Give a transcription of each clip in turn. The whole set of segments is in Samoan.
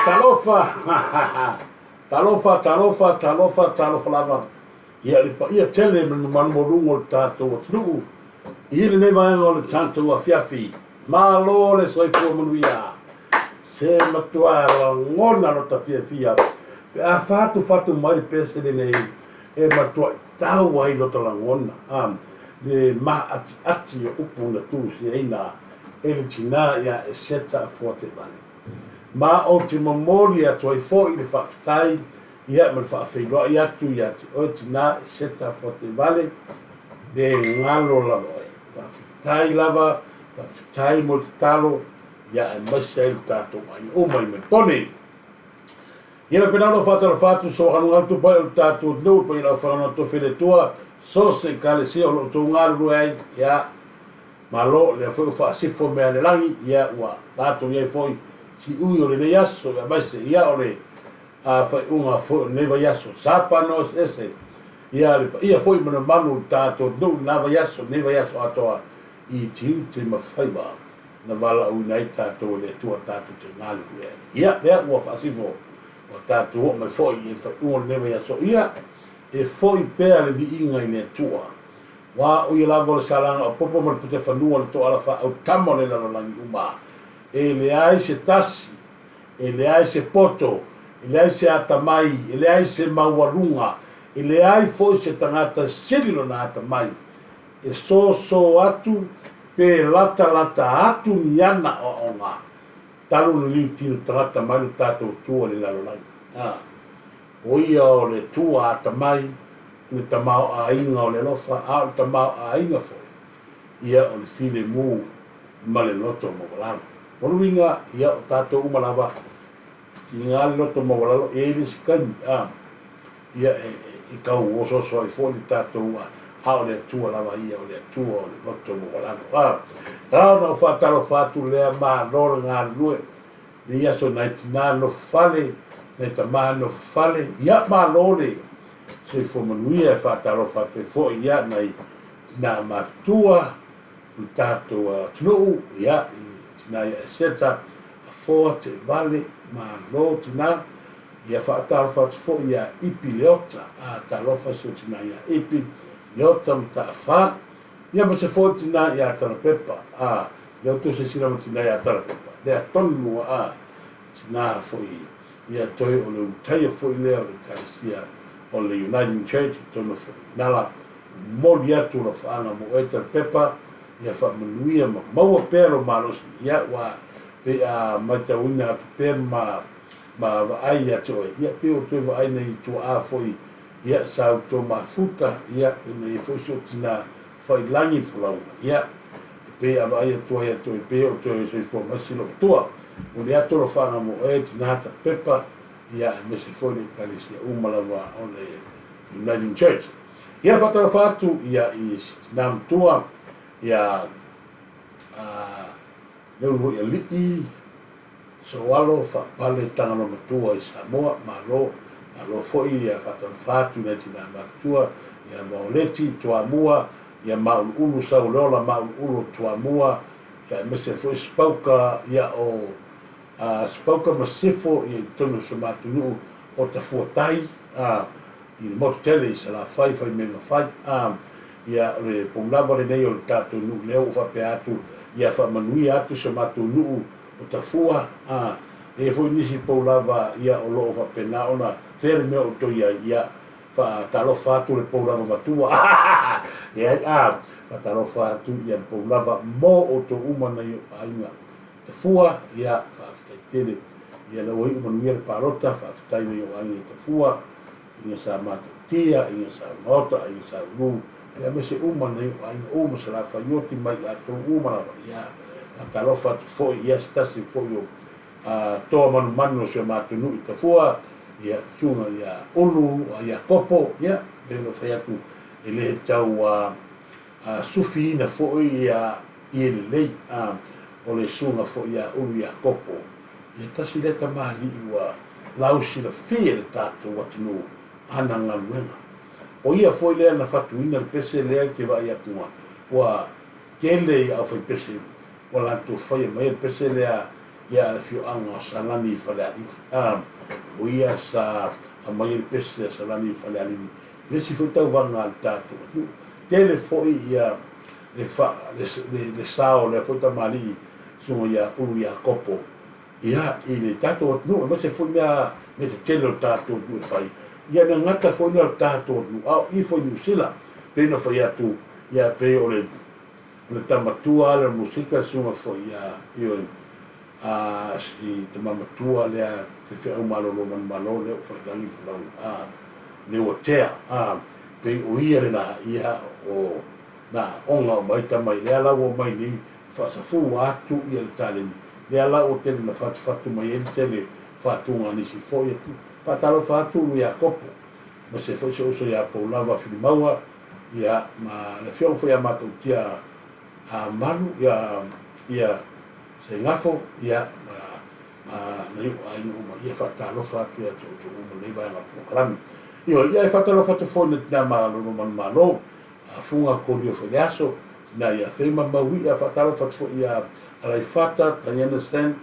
Talofa! Talofa, talofa, talofa, talofa lava ia le paia tele ma le mamalu maualuga o le tatou atunuu i lenei vaega o le tatou afiafi. Malo le soifua manuia. Se matua lagona lota fiafia pe a fatufatu mai le pese lenei e matuai tau ai lota lagona a le maatiati o upu na tusiaina e le tinā ia Eseta Fuateivale. Ma ou te momoli atu ai foi le faafetai ia ma le faafeiloai atu ia te oe tinā Eseta Fuateivale, le galo lava oe. Faafetai lava, faafetai mo le tatalo ia aemaise ai le tatou aiga uma i Melipone. Ia faapena ona ou faatalofa atu soagalugalu tupai o le tatou atunuu, le paia o le aufaigaluega tofi a le Atua, so o se Ekalesia o lo o outou galulue ai, ia, Malo, lea foi ua faasifo mea a le lagi, ia ua tatou i ai foi siui o lenei aso, aemaise ia o le faaiuga foi o lenei vaiaso, Sapa no eseese, ia le paia foi ma le mamalu o le tatou atunuu i lena vaiaso, lenei vaiaso atoa i tiute ma faiva na valaauina ai tatou e le Atua tatou te galulue ai. Ia, lea ua faasifo, ua tatou oo mai foi i le faaiuga o lenei vaiaso, ia e foi pea le viiga i le Atua. Aua o ia lava o le salaga o popo ma le putefanua o le toala faautama o le lalolagi uma. E leai se tasi, e leai se poto, e leai se atamai, e leai se maualuga, e leai foi se tagata sili lona atamai, e soso atu pe latalata atu ni ana aoaoga talu ona liutino tagata mai lo tatou Atua i le lalolagi. A. O ia o le Atua atamai, o le tamaoaiga o le alofa, a o le tamaoaiga foi, ia o le filemu ma le loto maualalo. O le uiga, ia o tatou uma lava, tiga le loto maualalo, e i ai le isi taimi, a, ia e, e tau osooso ai foi le tatou, a o le Atua lava ia, o le Atua o le loto maualalo. A, a ona ou faatalofa atu lea, malo le galulue, Nei aso nai tina nofo fale, nai tama nofo fale, ia malo le soifua manuia e faatalofa atu ai foi ia nai tina matutua o le tatou atunuu, ia i tina ia Eseta, Afoa, Teevale, malo tina, ia faatalofa atu foi ia Ipi Leota, a talofa si o tina ia Ipi Leota Mataafa, Ia ma se foi tina ia Talapepa, a, lea tou silasila ma tina ia Talapepa, lea tonu ua a, tina foi ia toe o le ulutaia foi lea o le Ekalesia o le Uniting Church i totonu foi i Nala, momoli atu o lofaaga mo oe Talapepa, ia faamanuia ma maua pea lo malosi, ia ua pei a matauina atu pea ma ma vaai ia te oe, ia pei ua toe vaai nei tuaa foi Ia, sa outou mafuta, ia, ina ia foi si ou tina failangi le folauga, ia, e pei a vaai atu ai ia te oe pei o toe soifua mai si loomatua. Momoli atu alofaga mo oe, tina tapepa, ia, aemaise foi le Ekalesia uma lava o le Uniting Church. Ia, faatalofa atu, ia, i si tina matua, ia, a, Leulumoialii, Soalo faapale Tagaloa Matua i Samoa, Malo, malo foi ia faatalofa atu i nai tina matutua ia Vaoleti, Toamua, ia Mauluulu Sauleola Mauluulu o Toamua, ia aemaise foi Sipauka ia o Sipauka ma Sifo ia i totonu o si o matou nuu o Tafuatai a i le motu tele i Salafai Faimea-mafai a ia o le poulava lenei o le tatou nuu lea ua faapea atu ia faamanuia atu si o matou nuu o Tafua, a, e i ai foi nisi pou lava, ia, o lo o faapena ona fea le mea o outou i ai, ia, faatalofa atu le pou lava matua, leai, a, faatalofa atu ia le pou lava mo outou uma nai ou aiga. Tafua, ia, faafetai tele. Ia, lea ua iu manuia le palota, faafetai nai ou aiga i Tafua, aiga sa Matautia, aiga sa Maota, aiga sa Ulu, ia aemaise uma nei o aiga uma Salafaioti mai latou uma lava, ia faatalofa atu foi ia se tasi foi o toa manumanu o si o matou nuu i Tafua, ia susuga ia Ulu Iakopo, ia pei ona fai atu e le tau sufiina foi ia ie lelei o le susuga foi ia Ulu Iakopo, ia tasi lea tamalii ua lausilafia e le tatou atunuu ana galuega. O ia foi lea na fatuina le pese lea ke vaai atu ua tele i aufaipese ua latou faia mai le pese lea. ia a le afioaga o Salani i Falealili. A, o ia sa aumaia le pese a Salani i Falealili i le isi foi tauvaga a le tatou atunuu. Tele foi ia le fa, le, le, le sao o lea foi tamalii susuga ia Ulu Iakopo ia i le tatou atunuu aemaise foi mea mea tetele o le tatou atunuu e fai, ia le gata foi lea o le tatou atunuu a o i foi i Niu Sila. Pei ona fai atu ia pei o le O le tama matua lea o le musika le susuga foi ia, ioe, a si tama matua lea faifeau malolo manumalo lea ua fai i lagi le folauga, a, lea ua tea, a, pei o ia lena, ia, o na aoga uma ai tama i lea la ua omai nei faasafua atu ia le taleni, lea la ua tele na fatufatu mai ai le tele faatuga a nisi foi atu. Faatalofa atu Ulu Iakopo, ma se foi se uso ia Poulava Filimaua, Ia, ma le afioga foi ia Matautia a Malu, ia, ia Seigafo, ia, ma, ma nai ou aiga uma, ia faatalofa atu ia te outou uma i lenei vaega o le polokalame. Ioe, ia e faatalofa atu foi i le tina malolo manumalo, a Fuga Kolia foi le aso, tina ia Feima Maui'a, faatalofa atu foi ia Aleifata, Diana Stan,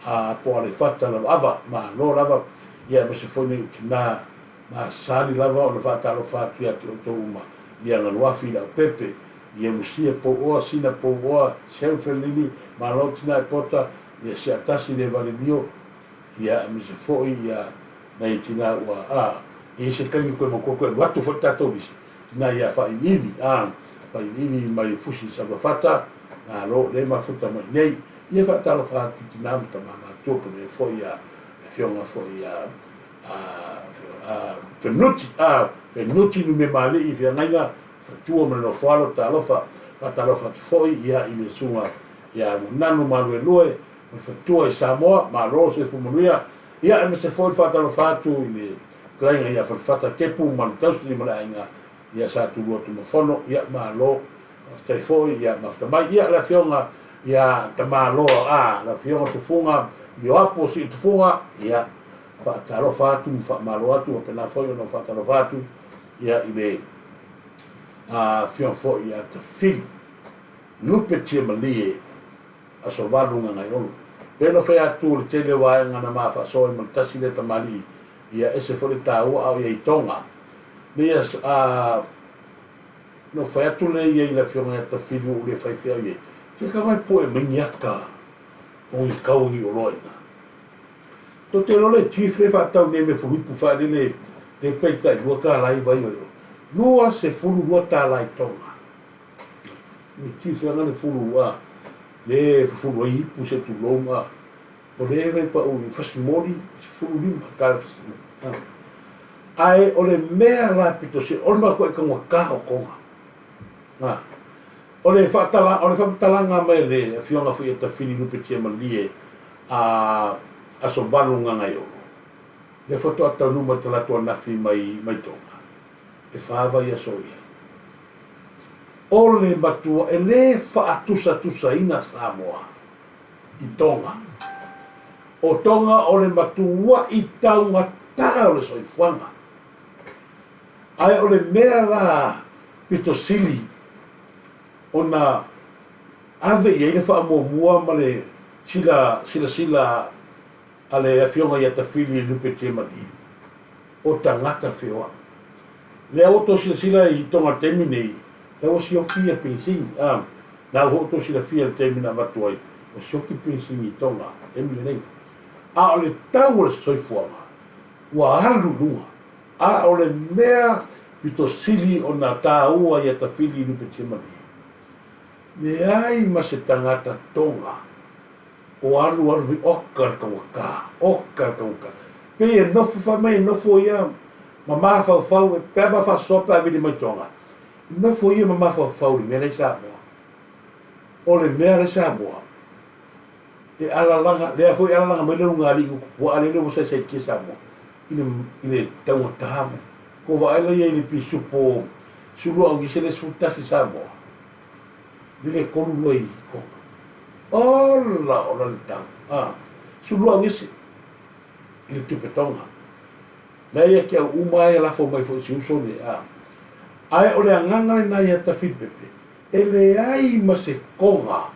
a po o Aleifata Laloava, malo lava, ia aemaise foi nai ou tina Masani lava ona faatalofa atu ia te outou uma i Agaluafi i Leaupepe, i Emusia Pouoa, Sina Pouoa, Seu Felini, Malo Tina e Pota, ia Siatasi le Valelio, ia aemaise foi ia nai tina ua a i ai se taimi koe matua koe alu atu foi le tatou lisi, tina ia Faaiviivi, a Faaiviivi mai Fusi Saluafata, malo le mafuta mai nei. Ia faatalofa atu i tina ma tama matua pele foi ia le afioga foi ia Fenuti, a, Fenuti Numemalii Feagaiga, Fatua ma le Nofoalo, talofa, faatalofa atu foi ia i le susuga ia Nanu Maluelue ma le Fatua i Samoa, malo le soifua manuia, ia aemaise foi le faatalofa atu i le fetalaiga ia Falefata Kepu ma le tausi ma le aiga ia Sa Tulua Tumafono, ia malo, faafetai foi, ia mafuta mai. Ia le afioga ia Tamaloa, a, le afioga Tufuga, Ioapo Sii Tufuga, ia faatalofa atu ma faamalo atu, faapena foi ona faatalofa atu ia i le afioga foi ia Tafili Lupe Tiamalie Aso Valu Gagaiolo. Pei ona fai atu o le tele o vaega na ma faasoa ai ma le tasi lea tamalii, ia ese foi le taua a o ia i Tonga. Nei a na fai atu lea ia i le afioga ia Tafili ua ou le fai feau i ai, Te ka vai poe mai ni aka o ni kau o ni oloa ina. Tou te iloa le chief lea e faatau nei mea fuluipu faaelele le pei tai $2 i vai o $22 i Tonga. Le chief lea le fulu a le fufulu ai ipu se tulou ma o le vai pau i fasimoli $15 fasimoli. Ae o le mea la pito se o le matuai taugata o Tonga. O le faatala, o le faamatalaga mai a le Afioga foi ia Tafili Lupe Tiamalie a Aso Valu Gagaiolo, lea faatoa taunuu mai talaatu ananafi mai mai Tonga, e fa vaiaso o i ai. O le matua e le faatusatusaina Samoa i Tonga. O Tonga o le matua'i taugata o le soifuaga. Ae o le mea la pito sili ona ave i ai le faamuamua ma le sila silasila a le Afioga ia Tafili Lupe Tiemani, o tagata feoai. Lea ua outou silasila i Tonga i le taimi nei, lea ua sioki ia penisini. A, na ua outou silafia i le taimi na avatu ai, ua sioki penisini i Tonga i le taimi lenei. A o le tau o le soifuaga, ua alu i luga. A o le mea pito sili ona taua ia Tafili Lupe Tiemalie, leai ma se tagata Tonga o alualu mai, oka le taugata, oka le taugata. Pei e nofo, fai mai e nofo ia ma mafaufau, pe a ma faasoa pe a vili mai Tonga, e nofo ia ma mafaufau i le mea la i Samoa. O le mea la i Samoa, e alalaga, lea foi e alalaga mai le ulugalii i Nukupuaa lele ua saisaitia Samoa i le, i le taugata ma le. Ko vaai la ia i le pisupo sulu au i se le 11 Samoa, lele e tolu lua i Tonga. Ola ola le tau, a, sulu au ese i le tupe Tonga. Lea ia te au uma e lafo mai foi si uso le, a. Ae o le agaga lena ia Tafilipepe, e leai ma se Tonga.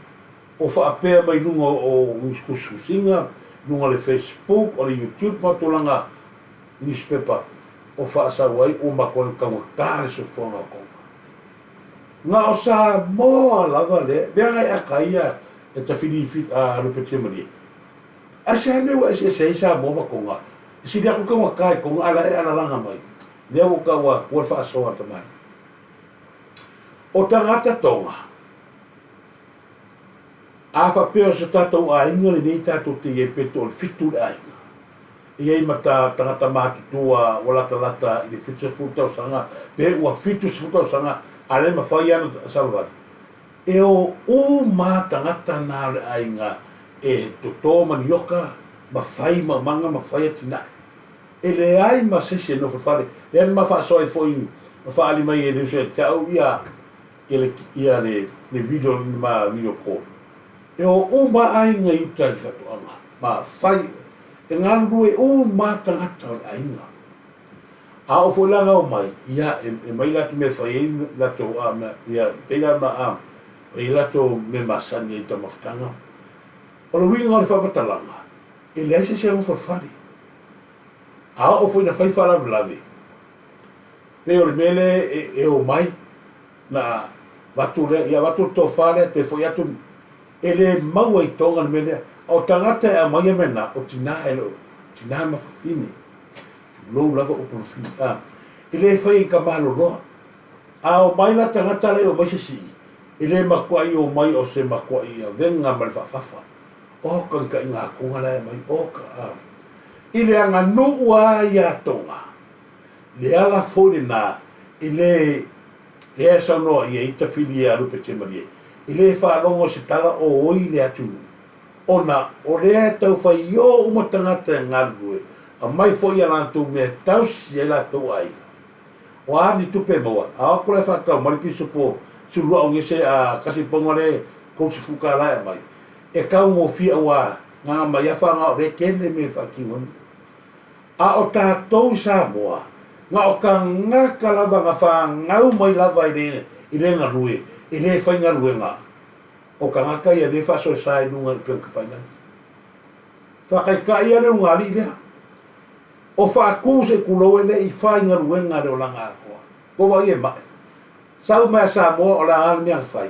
O faapea mai luga o tusitusiga, luga o le Facebook, o le YouTube ma tulaga newspaper o faasau ai ua matua taugata le soifuaga o Tonga. Na o Samoa lava lea mea na e ata ai ia e tafili Lupeti Malie. Aisea mea ua eseese ai Samoa ma Tonga? E sili atu le taugata i Tonga a o la e alalaga mai. Lea ua ou taua atua le faasoa a le tamalii. O tagata Tonga, a faapea o se tatou aiga lenei tatou te i ai pe toafitu le aiga, e i ai ma tagata matutua ua latalata i le 70 tausaga pe ua 70 tausaga a le mafai lava ona savavali, e o uma lava tagata na o le aiga e toto manioka ma fai maumaga ma fai atinae. E leai ma se isi e nofo i le fale. Lea na ma faasoa ai foi ma faaali mai e le uso ia te au ia ia le video na ma video call. E o uma lava aiga i uta i faatoaga ma fai, e galulue uma lava tagata o le aiga. A oo foi la ina omai, ia e mai latou mea e fai ai latou a mea, ia pei la ona a fai ai latou mea masani ai i taumafataga. O le uiga o le faamatalaga, e leai se isi e nofo i le fale. A oo foi ina fai faalavelave, pei o le mea lea e omai, na avatu lea, ia avatu le tofa lea, toe foi atu, e le maua i Toga le mea lea. A o tagata e aumaia mea na, o tina e le o, tina ma fafine. Tulou lava upu fafine. A, e le faia i tamaloloa. A omai la tagata la e omai se isi, e le matuai omai o se matuai avega ma le faafafa. O tagitaiga atuga la e aumai, o ka, a. I le aganuu lava ia a Toga, le ala foi lena e le, lea e saunoa i ai Tafili ia Lupe Tiamalie, e le faalogo i se tala o oi le atunuu, ona o lea e tau faio uma tagata e galulue, aumai foi a latou mea e tausi ai latou aiga. O a ni tupe e maua, a o atu la e faatau mai le pisupo suluau gese a kasi pauna le 30 tala e aumai, e taugofie aua gaga mai afa na o lea e tele mea e faatino ai. A o tatou i Samoa, na o tagata lava na fanau mai lava i le galue, e le faigaluega, o tagata ia lea e faasoesa i luga i upega tafailagi. Faataitai lava le ulugalii lea. O faatu se i tulou e le i faigaluega le olaga atoa. Ua vaai e mai. Sau mai a Samoa o le a le mea na fai?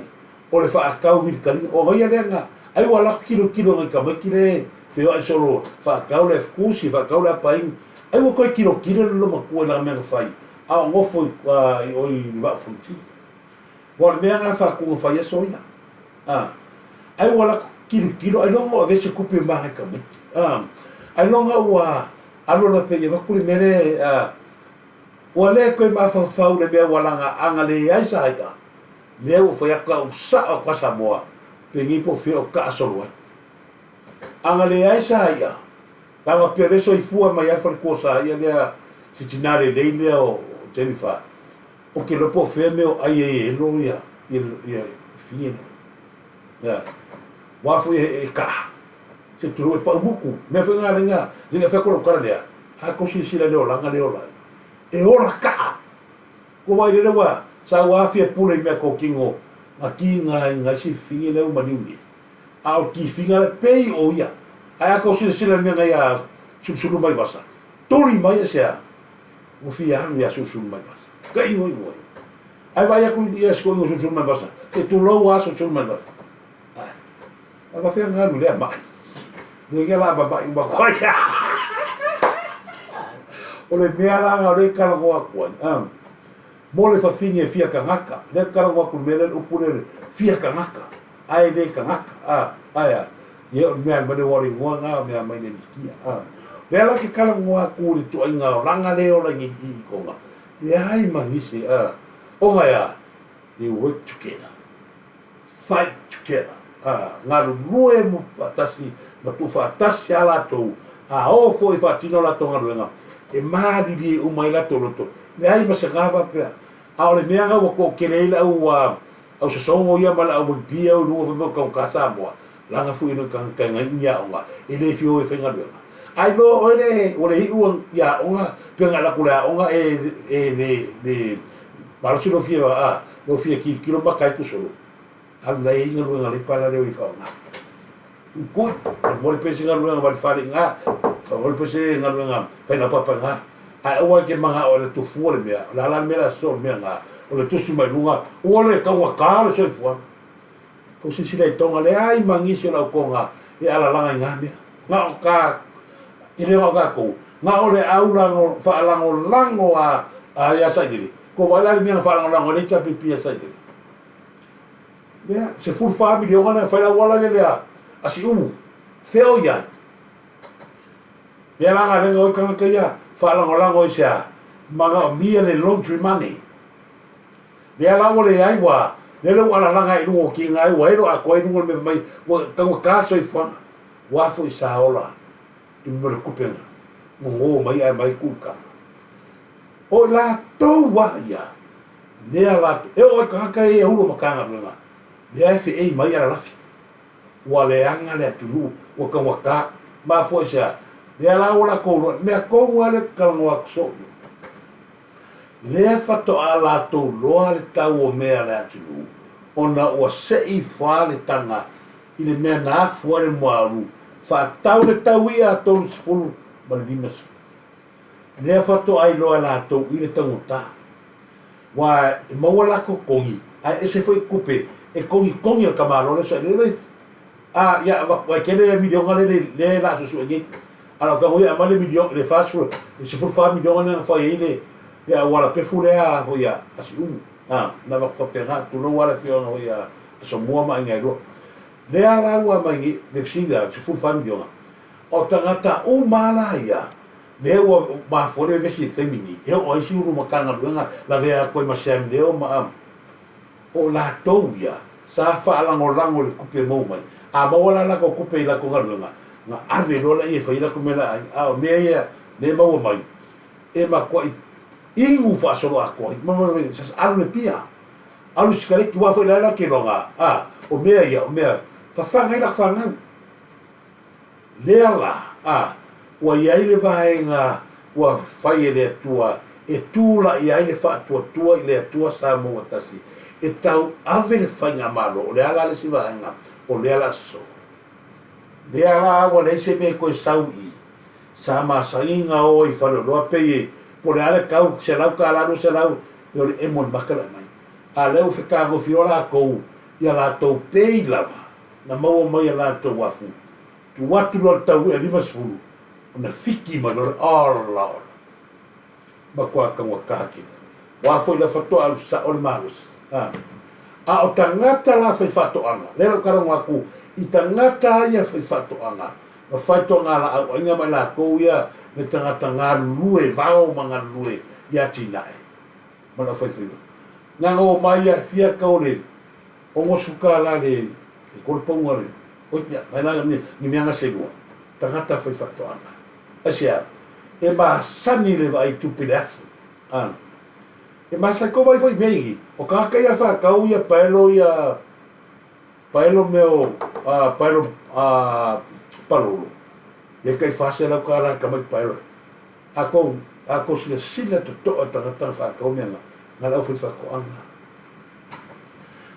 O le faatau vilitaliga. O ia lea na ai ua alu atu tilotilo nai tamaiti le feoai solo faatau le fkusi faatau le apaini. Ai ua toe tilotilo le loomatua i lana mea na fai a o nofo i o i le Vaa o Fonoti. Aua o le mea na faatu na fai aso ia. A. Ai ua alu atu tilotilo ailoga ua avea se tupe ma nai tamaiti. A. Ailoga ua alu alu ai pea i avatu le mea le a. Ua le toe mafaufau i le mea ua laga agalē ai sa i'a, lea ua fai atu au sa'o atu a Samoa, penei po o fea o taasolo ai. Agalē ai sa i'a, taga pea le soifua mai a le faletua sa i'a lea si tinā lelei lea o Jennifer, ou te iloa po o fea mea o ai ai e elo ia ia fafine lea. Ia, aua foi e kaa, se tulou e pau mutu, mea foi na ala ai na fai atu lau tala lea, a tou silasila i le olaga lea e ola ai, e ola kaa. Ua vaai lele ua sau lava fia pule i mea totino na tigaina ai si fafine lea ua maliu nei. A o tifiga lea pei o ia. Ae a tou silasila i le mea na ia Sulusulumaiwasa, tuli mai aisea? Ua fia alu ia Sulusulumaiwasa. Kai oi oi. Ae vaai atu ia si toeaina o Sulusulumaiwasa, se tulou lava Sulusulumaiwasa. Ae, a faafefea ona alu i lea mai? Lea la mama'i uma atu ai. O le mea la lena o lea e talanoa atu ai, a, mo le fafine e fia tagata, lea e talanoa atu i le mea lea, le upu lea, fia tagata, ae le tagata, a, ae a? Ia, o le mea aumai aua o le igoa lena o mea aumai le Nikia, a. Lea la ou te talanoa atu i le ituaiga olaga lea e ola i Toga, leai ma nisi, a, ona e a? They work together. Fight together, ā, galulue faatasi ma tuufaatasi a latou, ā oo foi e faatino a latou galuega, e malilie uma ai latou loto, leai ma se ga faapea. A o le mea na ua toatele ai le au, au sosogo ia ma le au rugby au i luga fai mai o taugata Samoa, laga foi e le tagata e nai ni aoga, e le fia o e faigaluega. A iloa oe le, ua le iu i aoga, pe na alu atu i le aoga e, e le, le malosi lou fia, ā, lou fia tilotilo ma tai tusolo. Alu la e i ai galuega a le pala leo i faaaoga. Tuitui, faamolemole pe se galuega ma le fale i ina, faamolemole pe se galuega fai laupapa i ina. Ae aua e te manao e alu atu fua le mea, o le a la le mea o le a sosoo i le mea lena, o le tusi mai luga, ua le taugata le soifuaga. Tou silasila i Toga, leai ma nisi o le au Toga e alalaga i na mea. Na o ta, e le na o tatou, na o le au lago, faalagolago a, a ia Sailele. Tou vaai la i le mea na faalagolago ai le HRPP ia Sailele? Lea, 14 miliona lea na fai le auala lea lea a Siumu. Fea o i ai? Lea la na lena oi tagata ia faalagolago i se a? Manaomia le laundry money. Lea la ua leai ua lele ua alalaga ai i luga o tiga ai ua elo atoa ai luga o le mea fai mai ua taugata le soifuaga. Ua foi sa ola i mea o le tupe na nono mai ae aumai tuu i taga. O i latou a ia lea latou e oo i tagata ia e ulo Matagaluega lea e feei mai alalafi ua leaga le atunuu ua taugata. Mafua i se a? Lea la ua latou iloa mea tonu a lea ou te talanoa atu soo i ai. Lea faatoa latou loa le tau o mea a le atunuu, ona ua sei fa le taga i le mea na afu ai le muaulu, faatau le tau i'a a 30 ma le 50. Lea faatoa iloa e latou i le taugata, ua e maua latou togi, ae ese foi tupe e togitogi e le tamaloa lea sa i ai. A, ia, ua tele le miliona lea lea la suesue nei. A o tago ia aumai le miliona, le 40, le 14 miliona lea na fai ai le le auala pefu lea foi a Siumu. A, na avatu faapena, tulou lava le afioaga foi a Asomua ma aiga e lua. Lea la ua aumai nei, le fesili la, 14 miliona. O tagata uma lava la ia, lea ua mafua le vevesi i le taimi nei, e oo ai isi ulu Matagaluega lavea atu ai ma Sam Leo ma O latou ia, sa faalagolago i le tupe maua mai. A maua la latou tupe i latou galuega, ona ave loa laia e fai ai latou mea la aiga. A o mea ia lea e maua mai, e matuai inu faasoloatoa ai. Alu i le pia, alu i le sikaleti, aua foi la e latou te iloa na, o mea ia, o mea fafaga ai latou fanau. Lea la, a, ua i ai le vaega ua fai e le Atua e tulai ai le faatuatua i le Atua Samoa ua tasi e tau ave le faigamalo, o le a la le isi vaega o lea la sosoo? Lea la ua leai se mea e toe sau i i, sa masani na o i faleoloa pei e po o le a le tau, $100, $200, pei o le emo i le maka le aumai. A o lea ua fetagofia latou ia latou pei lava na maua mai a latou afu, tuu atu loa le tau i'a 50, ona fiki mai loa lea, ola ola, matua taugata tele. Ua foi la faatoa alu sa'o le malosi. A, a o tagata la faifaatoaga, lea la ou talanoa atu i tagata ia faifaatoaga, ma faitoga laau aiga ma i latou ia le tagata galulue vao ma galulue i atinae ma le aufaifaiva. Na ona omai lava e fia tau le $60 le kolopauga le oi ia mai la ni mea na selua tagata faifaatoaga. Aisea? E masani le vaai tupe i le afu. A e masani tou vaai foi i mea i o tagata ia faatau ia paelo ia paelo mea o a paelo a palolo le tai $400 le tamai paelo. A tou a tou silasila totoa i tagata na faatau mea na na le aufaifaatoaga.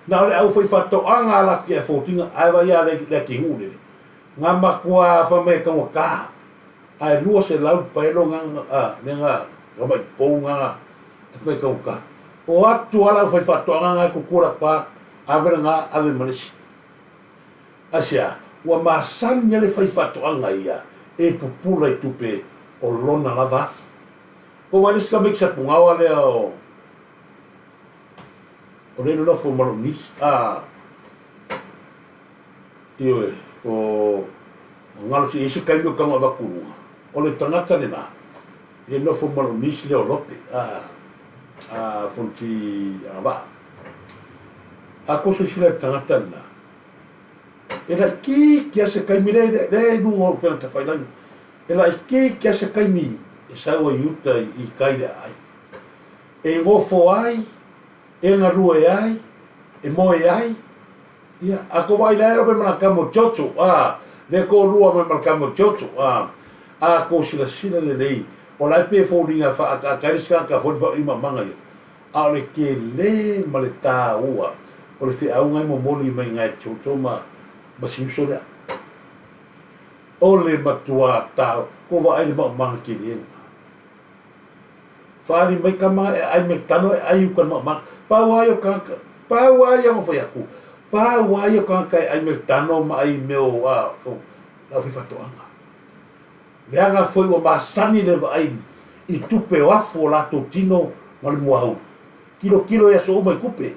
Na o le aufaifaatoaga a latou ia fotina ae vaai a le atinuu lele na matua fai mai e taugata ae 200 paelo na lea na tamai pou na fai mai e taugata. O atu a le aufaifaatoaga na e tutu latou a ave lena ave ma le isi. Aisea? Ua masani a le faifaatoaga ia e pupula i tupe o lona lava afu. Ua vaai le isi tamaiti sapugaoa lea o O lea e nonofo ma lou niece, a, ioe, o galo se i ai se taimi o tago avatu i luga, o le tagata lena, e nofo ma lou niece lea o Lope, a, a Fonoti Agavaa. A tou silasila i le tagata lena, e laitiiti lava se taimi, lea, lea e i luga o upega tafailagi, e laitiiti lava se taimi e sau ai i uta i tai i le aai. E nofo ai, e galue ai, e moe ai, ia, a tou vaai la e ove ma la tama o Jojo, a, lea toalua mai ma le tama o Jojo, a, a tou silasila lelei, o la e pei e foliga e faaataata ai le isi tagata foi le faauimaamaga ia, a o le tele ma le taua O le feauga e momoli mai iga e Jojo ma ma si uso lea. O le matuā tao, ko vaai le maumaga tele lena. Faali mai tama e ai mai tano e ai uka le maumaga. Pau lava ia o tagata, pau lava ia na fai atu, pau lava ia o tagata e ai mai tano ma ai mea o a, o le aufaifaatoaga. Leaga foi ua masani le vaai i tupe o afu o latou tino ma le muaulu. Tilotilo i aso uma i tupe.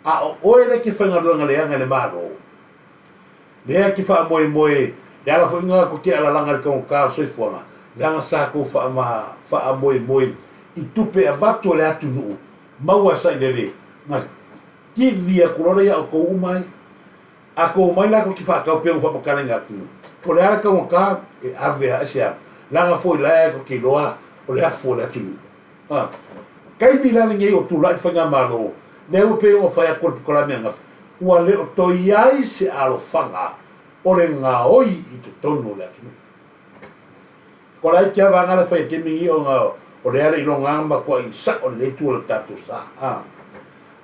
A o oe lea e te faigaluega leaga i le Malo, lea e te faamoemoe, le ala foi lena tou te alalaga i le taugata o le soifuaga, leaga sa tou faamoemoe i tupe e avatu e le atunuu, maua e sailele, na kivi atu loa lea ia outou uma ai. A tou omai la tou te faatau pei ona faamatalaina atu, po o le a le taugata, e ave lava aisea? Leaga foi la e tou te iloa o le afu o le atunuu. A taimi la lenei o tulai le faigamalo, lea ua pei ona fai atu e le polokalame ananafi, ua le o toe i ai se alofaga o le gaoi i totonu o le atunuu. Ko la iti lava le fai e taimi nei ona o lea le iloga na matuai sa'o lelei tua o le tatou sa. A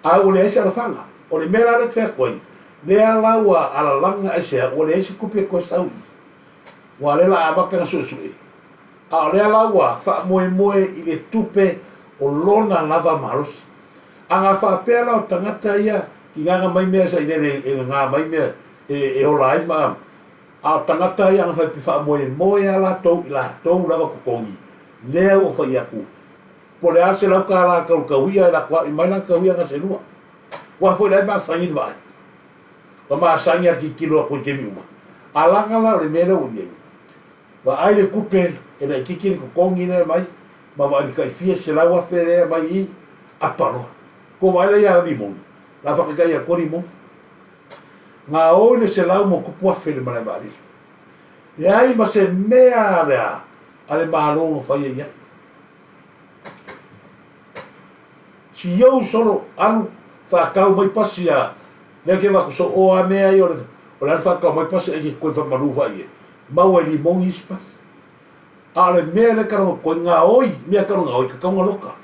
a ua leai se alofaga. O le mea la lea e fai atu ai, lea la ua alalaga aisea ua leai se tupe e toe sau i i. Aua o lea o le a amata ona suesue, a o lea la ua faamoemoe i le tupe o lona lava malosi. A na faapea la o tagata ia tigaga mai mea sailele e gaga mai mea e ola ai ma a o tagata ia na fai faamoemoe a latou i latou lava totogi, lea ua fai atu po o le a le $100 tau le tauia e latou a'i mai lana tauia na selua. Aua foi la e masani le vaai. Ua masani a le tilotilo atu i taimi uma. A laga la o le mea lea ua i ai, vaai le tupe e laitiiti le totogi lea e aumai ma vaai le tai fia $100,000 lea e aumai i i, apa loa. Tou vaai la ia Limoni, o le a faataitai atua Limoni. Gaoi le $100+ i le malae vaalele. Leai ma se mea a le Malo na faia i ai. Siou solo alu faatau mai pasi a lea ke vaku so o a mea ia o le o le alu faatau mai pasi ai ke koe faamalu fai e maua i limoni isi pasi. A o le mea lea ka koe gaoi, mea ka gaoi ka kaunga loka.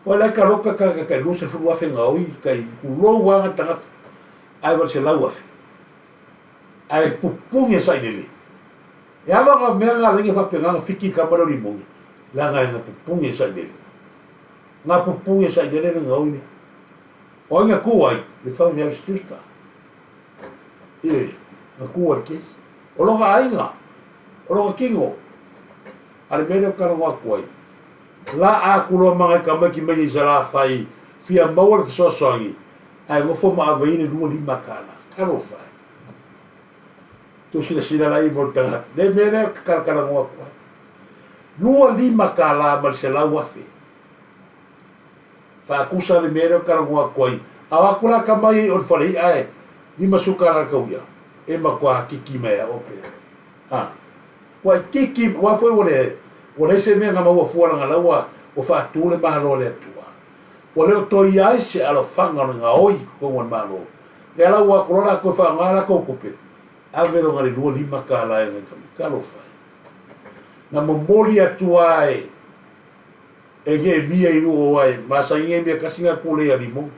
Ua lai ka loka ka ka kai 20,000 gaoi kai kulou anga tagata ai wa $100,000. Ai pupuni e sailele. E ala nga mea nga lenge faapena na fiki i tama lea o limoni, leaga e na pupuni e sailele. Na pupuni e sailele le gaoi lea. O ai na tu ai? Le fau ni au siusta. E, na tu ai le kesi. O lona aiga, o lona tino. A le mea lea ou te talanoa atu ai, laa atu loa ma nai tamaiti mai i Salafai, fia maua le fesoasoani, ae nofo ma ave i le $25. Talofa e. Tou silasila la i mo le tagata. Le mea lea ou te talatalanoa atu ai. $25 ma le $100,000. Faatusa le mea lea ou te talanoa atu ai. A o atu la tama ia i o le fale i'a e $50 le tau i'a, e matua kiki mai a oe pea. A. Ua i kiki, aua foi ua le, ua leai se mea na maua fua leaga la ua, ua faatu le Malo a le Atua. Ua le o toe i ai se alofaga o le gaoi i totonu o le Malo. Lea la ua atu loa latou e faaaoga a latou tupe, ave loa na le $25 e nai tama. Talofa e. Na momoli atu lava e, e Neemia i lua o ai, masani Neemia tasi na tulei a limoni.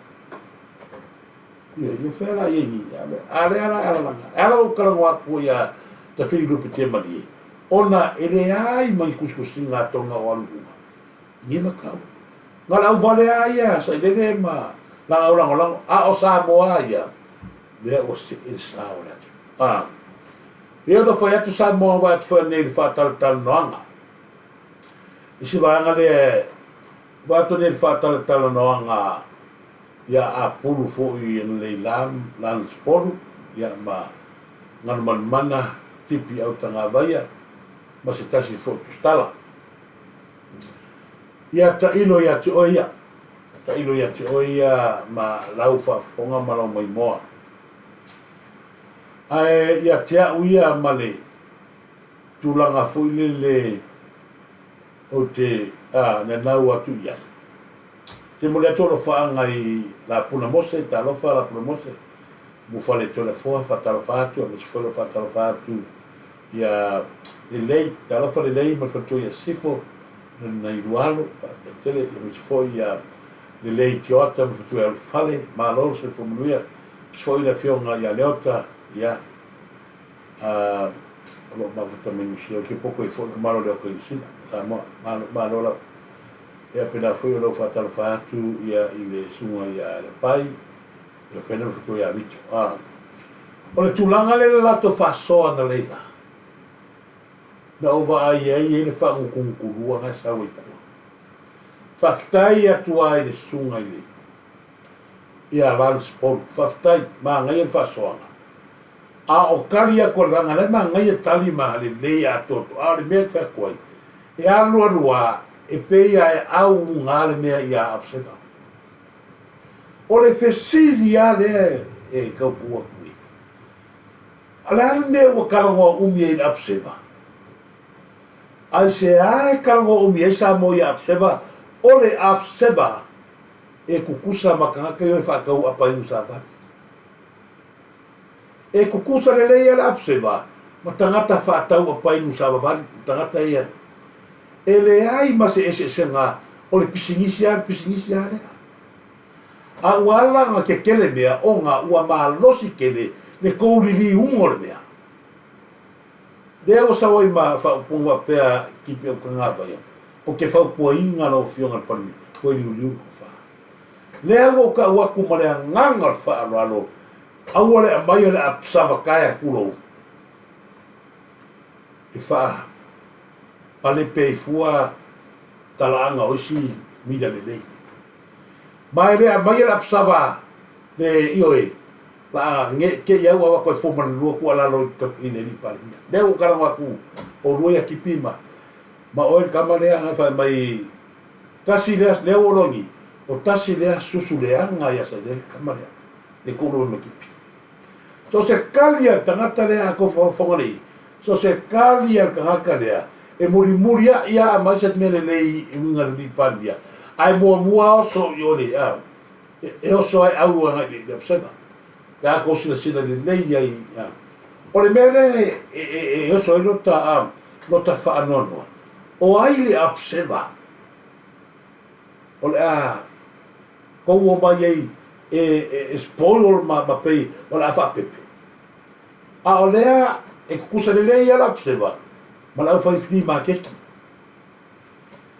Ia, ia fea la ia ni, a lea la alalaga. E ala ou talanoa atu ia Tafili Lupe Malie, ona e leai ma ni tusitusiga a Tonga o alu i luga. I nei mataupu. Na o le auvale lava ia sailele ma lagau lagolago, a o Samoa ia, lea ua see le sa o le atunuu. A, pei ona fai atu Samoa vaai atu foi anei i le faatalatalanoaga. I se vaega lea, vaai atu anei i le faatalatalanoaga ia Apulu foi ananei la Lance Polu, ia ma Galumalemana Tipi Autagavaia ma se tasi foi tusitala. Ia tailo ia te oe ia, tailo ia te oe ia ma lau faafofoga ma lau maimoa. Ae ia te a'u ia ma le tulaga foi lele ou te nanau atu i ai. Te momoli atu alofaaga i Lapuna Mose, talofa Lapuna Mose, Mufale Toleafoa, faatalofa atu, aemaise foi o lo o faatalofa atu ia Lelei, talofa Lelei ma le faletua ia Sifo, nai lua alo, faafetai tele, aemaise foi ia le Leitioata ma Fatuea o le Fale, malo le soifua manuia. Faapea foi le Afioga ia Leota, ia, o lo o mafuta mai Niu Sila, ou te poto ai foi le tamaloa Leota i Niu Sila, Samoa, malo, malo lava. Ia pena foi o lou faatalofa atu ia i le susuga ia Lepai, ia pena ma Fatuea ia Vito. O le tulaga lea le latou faasoa analeila, na ou vaai ai e i ai le faagutugutu na e sau ai tua. Faafetai atu ai i le susuga i le ia Lance Paul. Faafetai, manaia le faasoaga. A o tali atu a le vaega, la e manaia tali ma lelei atoatoa. A o le mea e fai atu ai, e alu alu a, e pei a e auga le mea ia Abseva. O le fesili a lea e tau tuu atu i. A le a le mea ua talanoa umi ai i le Abseva? Aisea e talanoa umi ai Samoa ia Abseva? O le Abseva e tutusa ma tagata ia e faatau apa inu savali. E tutusa lelei a le Abseva ma tagata faatau apa inu savavali, ma tagata ia. E leai ma se eseesega o le pisinisi a le pisinisi a lea. A ua ala ona tetele mea ona ua malosi tele le tou liliuga o le mea. Lea ua sau ai ma faaupuga faapea Kipi o Tagavaia, Ou te fautuaina lau Afioga i le Palemia, toe liuliu le tofa. Lea ua ou tau atu ma le agaga o le faaaloalo, aua le aumaia le apsavatae atu lou e faamalepe ai fua talaaga o isi mila lelei. Ma e le aumaia le apsava le ioe la nge te i au awa koe fua ma le lua tuualalo i le alii Palemia. Lea ua ou talanoa atu oulua ia Kipi ma ma oe le tama lea na fai mai tasi lea lea ua logi o tasi lea susu leaga ia Sailele le tama lea le tuulu ma Kipi. So se kali a le tagata lea a kofofoga nei, so se kali a le tagata lea e mulimuli a'i a mai se mea lelei i uiga le alii Palemia, ae muamua oso i o le a e oso ai au agai i le upsega. Pe a kou silasila lelei ai a. O le mea lea e oso ai lota lota faanoanoa, o ai le upseva o le a kou omai ai e spoil ma pei o le a faapepe. A o lea e tutusa lelei lava le upseva ma le aufai flea maketi.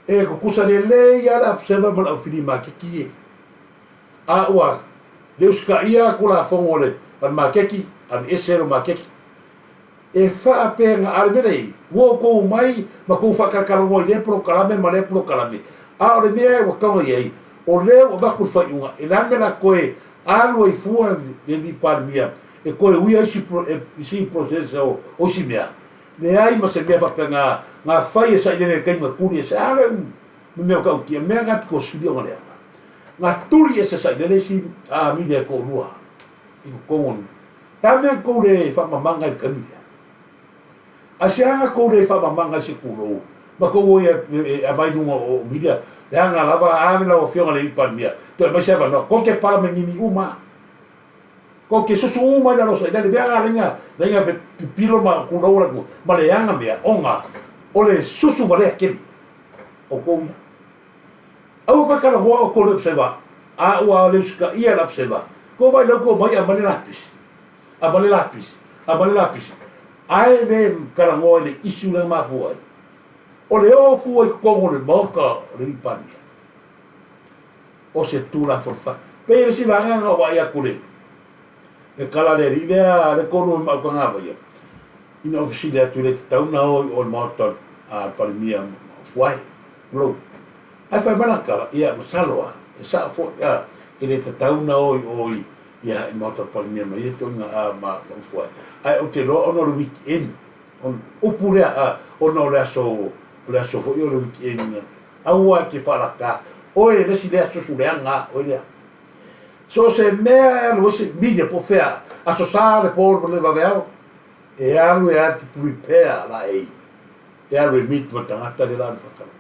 E tutusa lelei lava le upseva ma le au flea maketi e. A ua le usitaia Tulafono a le maketi, aveese le maketi. E faapena, a o le mea lea, ua outou omai ma tou faatalatalanoa i lea polokalame ma lea polokalame, a o le mea ua tago i ai, o lea ua avatu le faaiuga, e le a le mea o le a toe alu ai fua le alii Palemia e toe uia isi process o isi mea? Leai ma se mea faapena na fai e Sailele i le taimi na tuli ese, a lea mea o tautia, mea na pikosili ona leaga. Na tuli ese Sailele isi mile e toalua i totonu o le Le a mea tou le faamamaga i le taimi lea? Aisea na tou le faamamaga i se tulou ma tou o e aumai i luga o media? Leaga lava a lau Afioga i le Alii Palemia, toe aumai se avanoa, tou te pala me mimi uma. Tou te susu uma i lalo o Sailele. Mea na laina, laina pipilo ma tulou la ma leaga mea ona o le susu valea tele o tou ia. Aua koe talanoa outou i le upseva, a ua le usitaia le upseva, kou vaai lau kou mai aumai le lapisi, aumai le lapisi, aumai le lapisi, ae le talanoa i le issue lea na mafua ai. O le o fua i totonu o le Maota o le Alii Palemia, o se Tulafono fai. Pei o le isi vaega na ou vaai atu i le tala a le alii lea, le tolu o le Mautagavaia, ina ua fesili atu e le tatau ona o i o i le Maota a le Palemia ma Fuae. Tulou. Ae fai mai lana tala, ia masalo a, e sao foi a, e le tatau ona o i o i ia i Maota Palemia ma ia ituaiga a ma ufu ai. Ae ou te iloa ona o le weekend, on, upu lea a, ona o le aso, o le aso foi o le weekend, aua e te faalata, oe le isi lea susu leaga a, oe lea. So o se mea e alu ai se media po o fea, aso sa le po le vaveao, e alu e alu to prepare laei. E alu e meet ma le tagata lea la le faatalanoa.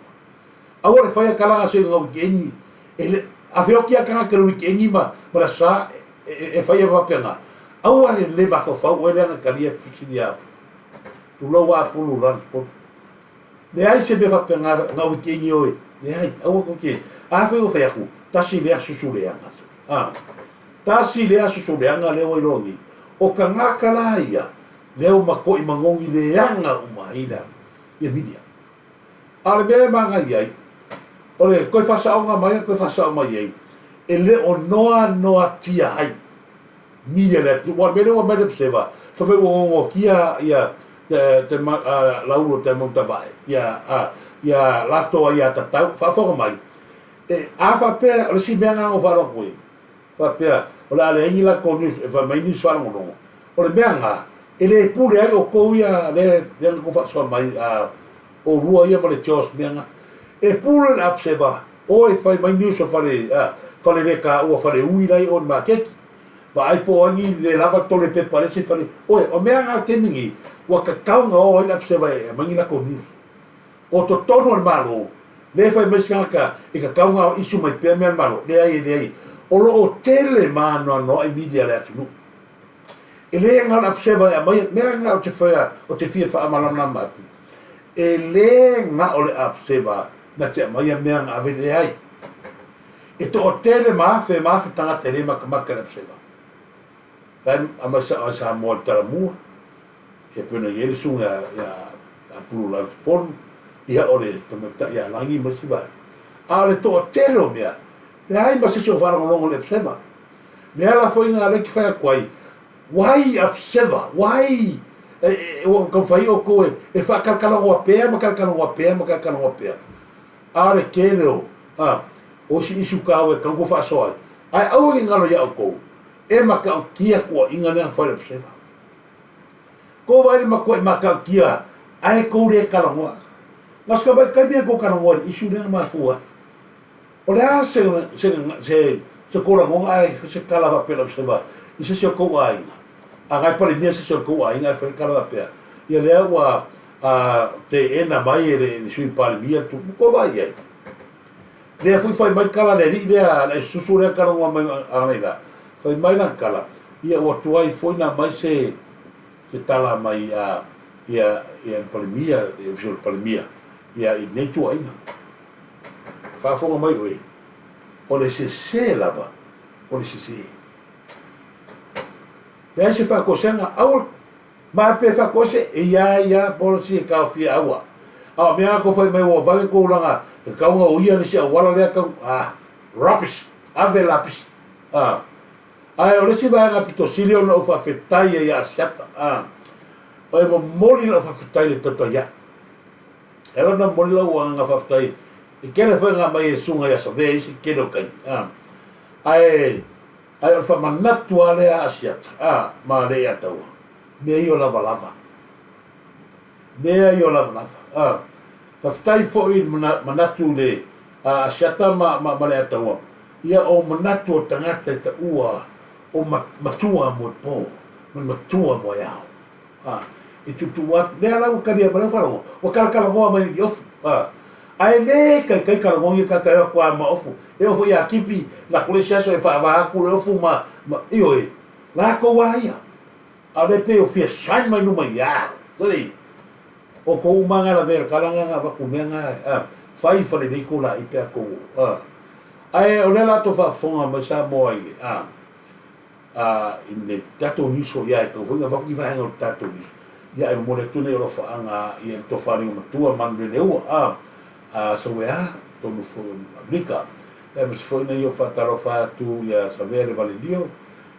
Aua le faia kalaga se nga wikeeni e le a feoti a tagata le wikeeni ma ma le sa e faia faapena. Aua le le mafaufau oe lea na talia fesili a tulou a Apulu Lance Paul. Leai se mea faapena nga wikeeni oe. Leai, aua tou te a foi ua fai atu. Tasi lea susu leaga. A. Tasi lea susu leaga lea ua iloa nei. O tagata la ia, lea ua matuai manogi leaga uma ai le ia media. A o le mea e manaia ai, o le toe faasaoga mai le toe faasao mai ai, e le o noanoatia ai media le atunuu. Aua o le mea lea ua aumai le Observer, fai mai ua noanoatia ia te Laulo te Mautavae, ia ia latou aiatatau. Faafofoga mai, e a faapea o le isi mea lena na ou faalogo atu ai, faapea o le a leai ni latou news e fai mai news faalogologo. O le mea lena, e le pule ai outou ia lea na outou faasoa mai oulua ia ma le George mea na. E pule le Observer, o e fai mai news o fale, fale le taua, fale ui la e i o i le maketi. Vaai po o ai ni le lava tole pepa a le isi fale. Oe, o mea na i le taimi nei, ua tatau ona o ai le Observer e aumai ni latou news. O totonu o le Malo, lea e fai mai si tagata e tatau ona issue mai pea mea a le Malo. Leai, e leai. O lo o tele ma anoanoai media a le atunuu. E le na o le Observer e aumaia, mea na ou te faia, ou te fia faamalamalama atu, e le na o le Observer na te aumaia mea na ave, leai. E toatele ma afe ma afe tagata e le matamata i le Observer. La e aumai sao ai Samoa i le Talamua, ia pei ona i ai le susuga ia Pulu Lautipolu, ia o le tamaitai ia Lagi ma isi vaega. A o le toatele o mea, leai ma se isi o faalogologo i le Observer. Le ala foi lena lea ou te fai atu ai, why Observer? Why ua taumafai outou e faatalatalanoa pea ma talatalanoa pea ma talatalanoa pea? A o le tele o o isi issue taua e tatau ona outou faasoa ai. Ae aua ne i galo ia outou, e matautia tuuaiga lea na fai e le Observer. Tou vaai i le matuai matautia ae tou le talanoa. Na o se tamai taimi lea tou talanoa i le issue lea na mafua ai. O le a se se se se tou lagona ae fai se tala faapea i le Observer i se isi o tou aiga? A na e palemia se isi o le tou aiga ae fai le tala faapea, ia lea ua teena mai e le Sui Palemia le tupu, tou vaai i ai. Lea foi fai mai le tala a le alii lea, le aisususu lea na talanoa mai analeila, fai mai lana tala, ia ua tuai foi ona aumai se se tala mai a ia ia le Palemia, le Ofisa o le Palemia, ia i lenei tuuaiga. Faafofoga mai oe, o le sese lava, o le sese. Leai se faatoesega, aua ma pe faatoese, e ia ia policy e taofia aua. A o mea na tou fai mai ua vave tou laga e tatau ona uia le isi auala lea tau, ah, rubbish, ave lapisi. Ah. Ae o le isi vaega pito sili ona ou faafetai ai ia Asiata, ah, e momoli lau faafetai i le tautai ae. E ala ona momoli lau agaga faafetai, e tele foi na aumai e Susuga ia Savea i isi tele o taimi, ah. Ae, ae o le faamanatu lava lea a Asiata, ah, ma Leiataua, mea ia o lavalava. Mea ia o lavalava, ah. Faafetai foi i le manatu i le Asiata ma, ma, ma Leiataua, ia o manatu o tagata e taua o matua moepo ma le matua moeao. A, e tuutuu atu, lea la ua talia mai lau faalogo, ua talatalanoa mai i ofu. A, ae le taitai talanoa ia tagata e o atu lava ma ofu. E oo foi ia Tipi, na atu le isi aso e faava atu le ofu ma, ma, ioe, latou lava ia. A o lea pei o fia shine mai luma ia, really. Outou uma lava na lavea i le tala lena na avatu mea na, a, fai falelei tou laei pe a tou o. A, ae o lea la tou faafofoga mai Samoa i le, a, a, i le tatou news foi ia e tatau foi ona avatu ni vaega o le tatou news. Ia ae momoli atu nei alofaaga ia le tofa liomatua Manuleleua, a, a Sauea, tonu foi o Amerika. Ia aemaise foi nai ou faatalofa atu ia Savea le Valelio,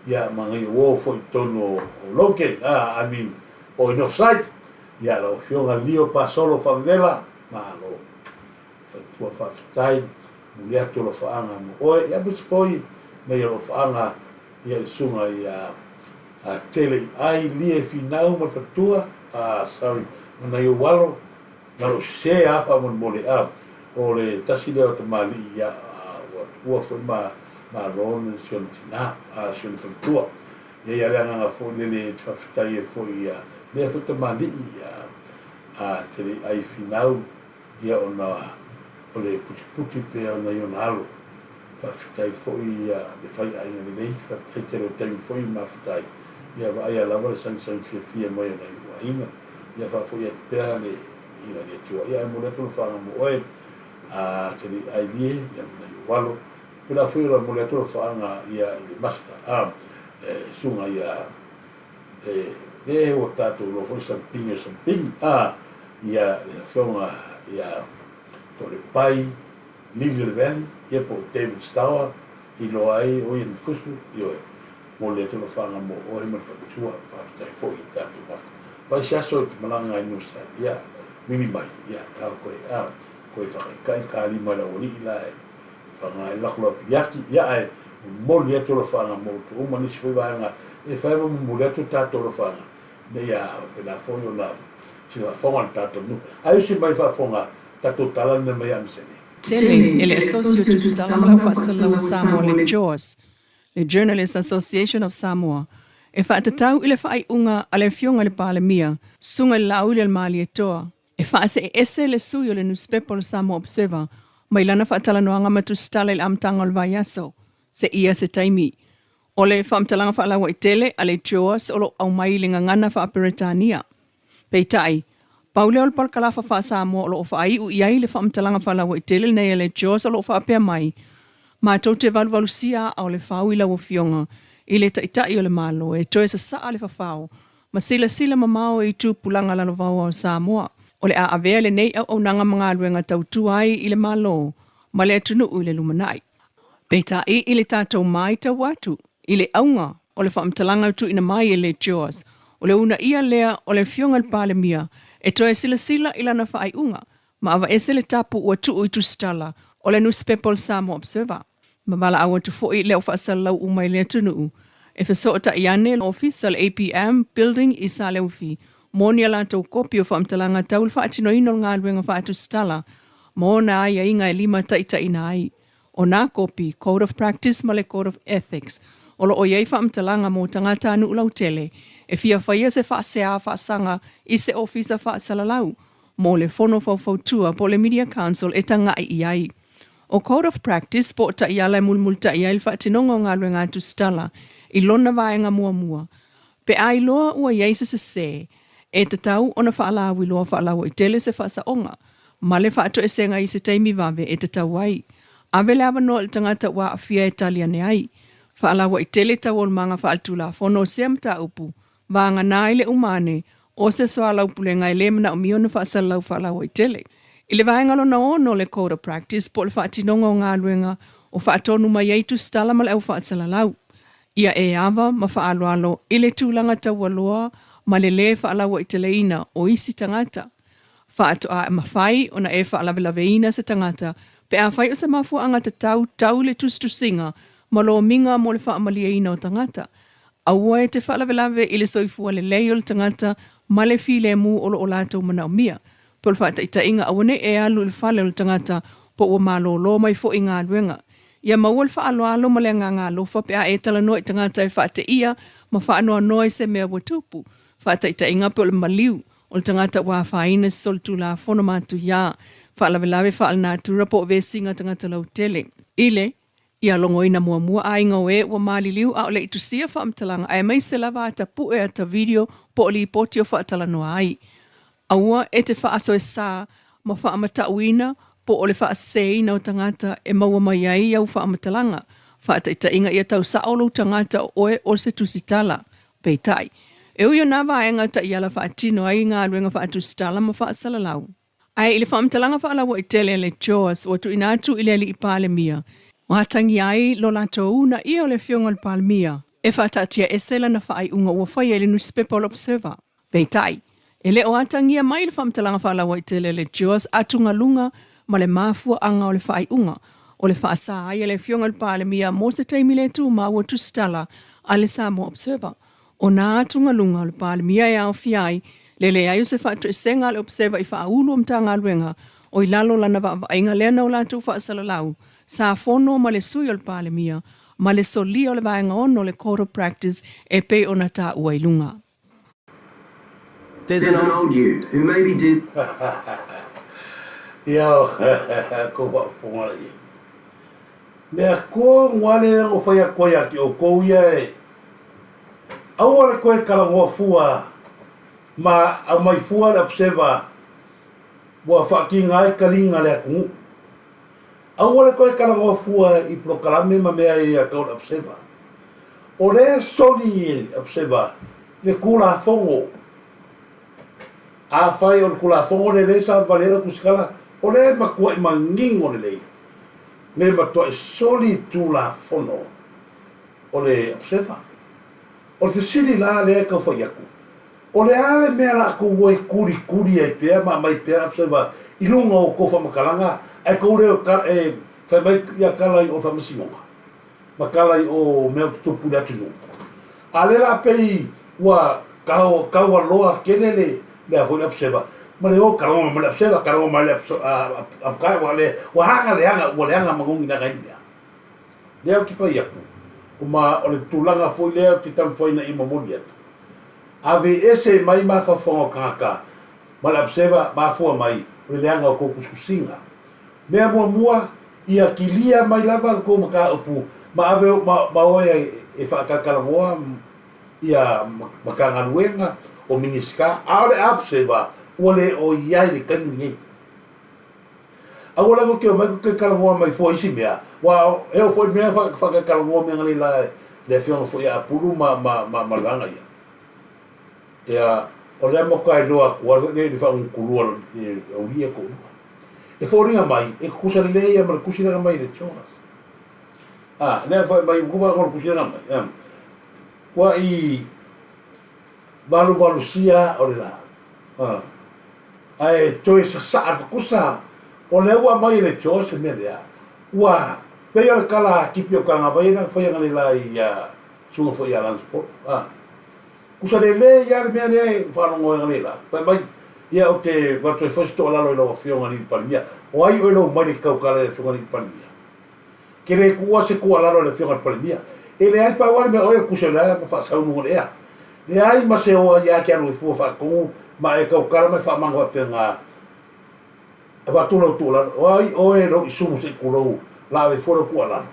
ia ma nai ou uo foi i totonu o Logan, a, I mean, o i Northside. Ia lau Afioga Lio Pasolo Faavevela, malo. Faletua faafetai, momoli atu alofaaga mo oe, ia aemaise foi nai alofaaga ia i susuga ia Tele Ai Lie Finau ma le faletua, ah sorry, ma nai ou alo, na lou sese lava faamolemole, ah o le tasi lea o tamalii ia ua tuua foi ma malo si ona tina, ah si ona faletua. Ia i ai le agaga foi lele e te faafetai ai foi ia lea foi tamalii ia a Tele Ai Finau, ia ona o le putiputi pea ona i ona alo. Faafetai foi ia le faiaiga lelei, faafetai tele o taimi foi mafuta ai, ia vaaia lava le sagisagi fiafia mai o nai ou aiga, ia faafoi atu pea le iga i le Atua. Ia ae momoli atu le faaga mo oe, a te le i ailie, ia ma nai ou alo. Pēlā foi o le momoli atu o alofaaga ia i le Master a le susuga ia e le ua tatou iloa foi Sampingi o Sampingi a ia le afioga ia Toalepai Lili o le Valley ia po o David Stower i iloa ai o ia ni fusu ioe momoli atu alofaaga mo oe ma le faletua faafetai foi i tatou mafuta fai se aso e te malaga ai Nusa ia vili mai ia tau koe a koe faakaikai ka lima i le aualii la e faaaoga ai le lako lau piliati ia ae momoli atu alofaaga mo outou uma nisi foi vaega e fai ma momoli atu tatou alofaaga ina ia faapena foi ona sila faafofoga le tatou nuu ae usi mai faafofoga tatou tala lena mai Amisene. Tele e le Asosi o Tusitala ma le Au Faasalalau o Samoa le JAWS, le Journalists Association of Samoa, e faatatau i le faaiuga a le Afioga i le Palemia, Susuga i le Laaulialemalietoa, E faasee ese le sui o le nusipepa o le Samoa Observer mai lana faatalanoaga ma tusitala i le amataga o le vaiaso, seia se taimi. O le faamatalaga faalauaitele a le JAWS o lo o aumai i le gagana faa-Peretania. Peitai, pau lea o le palakalafa faa-Samoa o lo o faaiu i ai le faamatalaga faalauaitele lenei a le JAWS o lo o faapea mai, Matou te valuvalusia aa o le fau i lau Afioga i le Taitai o le Malo e toe sasaa le fafao ma silasila mamao i tupulaga lalovaoa o Samoa. O le a avea lenei auaunaga ma galuega tautua ai i le Malo ma le atunuu i le lumanai. Peitai i le tatou matau atu i le auga o le faamatalaga ua tuuina mai e le JAWS, o le uunaia lea o le Afioga i le Palemia e toe silasila i lana faaiuga ma aveese le tapu ua tuu i tusitala o le nusipepa o le Samoa Observer. Ma valaau atu foi i le au faasalalau uma i le atunuu e fesootai ane le Ofisa le APM Building i Saleufi mo ni a latou kopi o faamatalaga tau le faatinoina o le galuega faatusitala ma ona aiaiga e limataitaiina ai. O nā kopi, Code of Practice ma le Code of Ethics, o lo o i ai faamatalaga mo tagatanuu lautele e fia faia se faasea faasaga i se ofisa faasalalau mo le Fono Faufautua po o le Media Council e taga'i i ai. O Code of Practice po o taiala e mulimulita'i ai le faatinoga o galuega tusitala i lona vaega muamua. Pe a iloa ua i ai se sesē, e tatau ona faalauiloa faalauaitele se faasaoga ma le faatoesega i se taimi vave e tatau ai. Ave le avanoa i le tagata ua aafia e tali ane ai. Faalauaitele taualumaga faaletulafono o sea mataupu Vagana ai le uma ane o se soalaupulega e le manaomia ona faasalalau faalauaitele. I le vaega lona ono o le Code of Practice po o le faatinoga o galuega o faatonu mai ai tusitala ma le au faasalalau, ia e ava ma faaaloalo i le tulaga taualoa ma le lē faalauaiteleina o isi tagata. Faatoa mafai ona e faalavelaveina se tagata pe afai o se mafuaaga tatau tau i le tusitusiga ma lomiga mo le faamalieina o tagata. Aua e te faalavelave i le soifua lelei o le tagata ma le filemu o lo o latou manaomia. Po o le faataitaiga, aua ne i e alu i le fale o le tagata po ua malolo mai foi i galuega. Ia maua le faaaloalo ma le agaga alofa pe a e talanoa i tagata e faateia ma faanoanoa i se mea ua tupu. Faataitaiga pe o le maliu o le tagata ua afaina i se solitulafono matuia, faalavelave faalenatura po o vesiga tagata lautele. I le Ia logoina muamua aiga o e ua maliliu a o le i tusia faamatalaga aemaise lava ata pue ata video po o lipoti o faatalanoa ai. Aua e te faasoesa ma faamatauina po o le faaseseina o tagata e maua mai ai au faamatalaga. Faataitaiga ia tau sao lou tagata o oe o se tusitala. Peitai, e ui o nā vaega taiala faatino ai galuega faatusitala ma faasalalau. Ae i le faamatalaga faalauaitele a le JAWS ua tuuina atu i le Alii Palemia, ua atagia ai lo latou uunaia o le Afioga i le Palemia e faataatiaese lana faaiuga ua faia i le nusipepa o le Observer. Peitai, e le o atagia mai le faamatalaga faalauaitele a le JAWS atugaluga ma le mafuaaga o le faaiuga o le faasa ai a le Afioga i le Palemia mo se taimi le tumau o tusitala a le Samoa Observer. O nā atugaluga o le Palemia e aofia ai le leai o se faatoesega a le Observer i faaulu o Matagaluega o i lalo o lana vaavaaiga lea na o latou faasalalau sa fono ma le Sui o le Palemia ma le solia o le Vaega 6 o le Code of Practice e pei ona taua i luga. There's an old you who maybe did. Ia kou faafofoga la iai. Mea tonu lava lea na fai atu ai ia te outou ia e aua le toe talanoa fua ma aumai fua le observer ua faatiga ai taliga a le atunuu. Aua le toe talanoa fua i polokalame ma mea ia tau le Observer. O lea e soli e le Observer le Tulafono. Afai o le Tulafono lea lea sa vavale ai lau tusitala, o lea e matuai manino lelei le matuai soli Tulafono o le Observer. O le fesili la lea e tau fai atu, O le a le mea la tou o e tulituli ai pea ma aumai pea Absaloma i luga o outou faamatalaga, ae tou le e fai mai ia tala i o faamasinoga ma tala i o mea o tutupu i le atunuu? A lea la pei ua taualoa tele le mea foi le Absaloma ma le o talanoa mai ma le Absaloma, talanoa mai le Absaloma, ua aga leaga, ua leaga manogi leaga ai le mea. Lea ou te fai atu, ma o le tulaga foi lea ou te taumafai ina ia momoli atu. Aveese mai mafaufauga o tagata ma le Observer mafua mai o le leaga o tou tusitusiga. Mea muamua, ia kilia mai lava le tou mataupu ma ave ma oe e faatalatalanoa ia Matagaluega o Minisita, a o le Observer ua le o i ai i le taimi lenei. Aua lava te omai te talanoa mai fua isi mea, ua e oo foi i le mea faatalatalanoa mea nei la le afioga foi ia Apulu ma ma ma ma le vaega ia. Ia, o lea matua iloa atu lava foi le faagugulua o le aulia toalua. E foliga mai, e tutusa lelei ia ma le tusi lea na aumai e le Jonas. A, lea fai mai, ua faalogo i le tusi lea na aumai, a, ua i valuvalusia o le la. A. Ae toe sasaa le fatusa, o lea ua aumai e le Joa se mea lea, ua pei o le tala a Tipi o Tagavai na fai analeila ia susuga foi ia Lance Paul. A, tusa lelei lava le mea lea e faalogo ai analeila, fai mai, ia ou te avatu ai foi se toalalo i lau Afioga i le Palemia. O ai oe lou maile tautala i le Afioga i le Palemia? Ke le tuua se tuualalo i le Afioga i le Palemia. E leai, pau lava le mea oe o le tusi o le ala ma faasau luga o le ea. Leai ma se oa ia te alu e fua faatonu ma e tautala ma e faamaga faapena. Avatu lau tuualalo, o ai oe lou isumu se i tulou la ave fua lau tuualalo.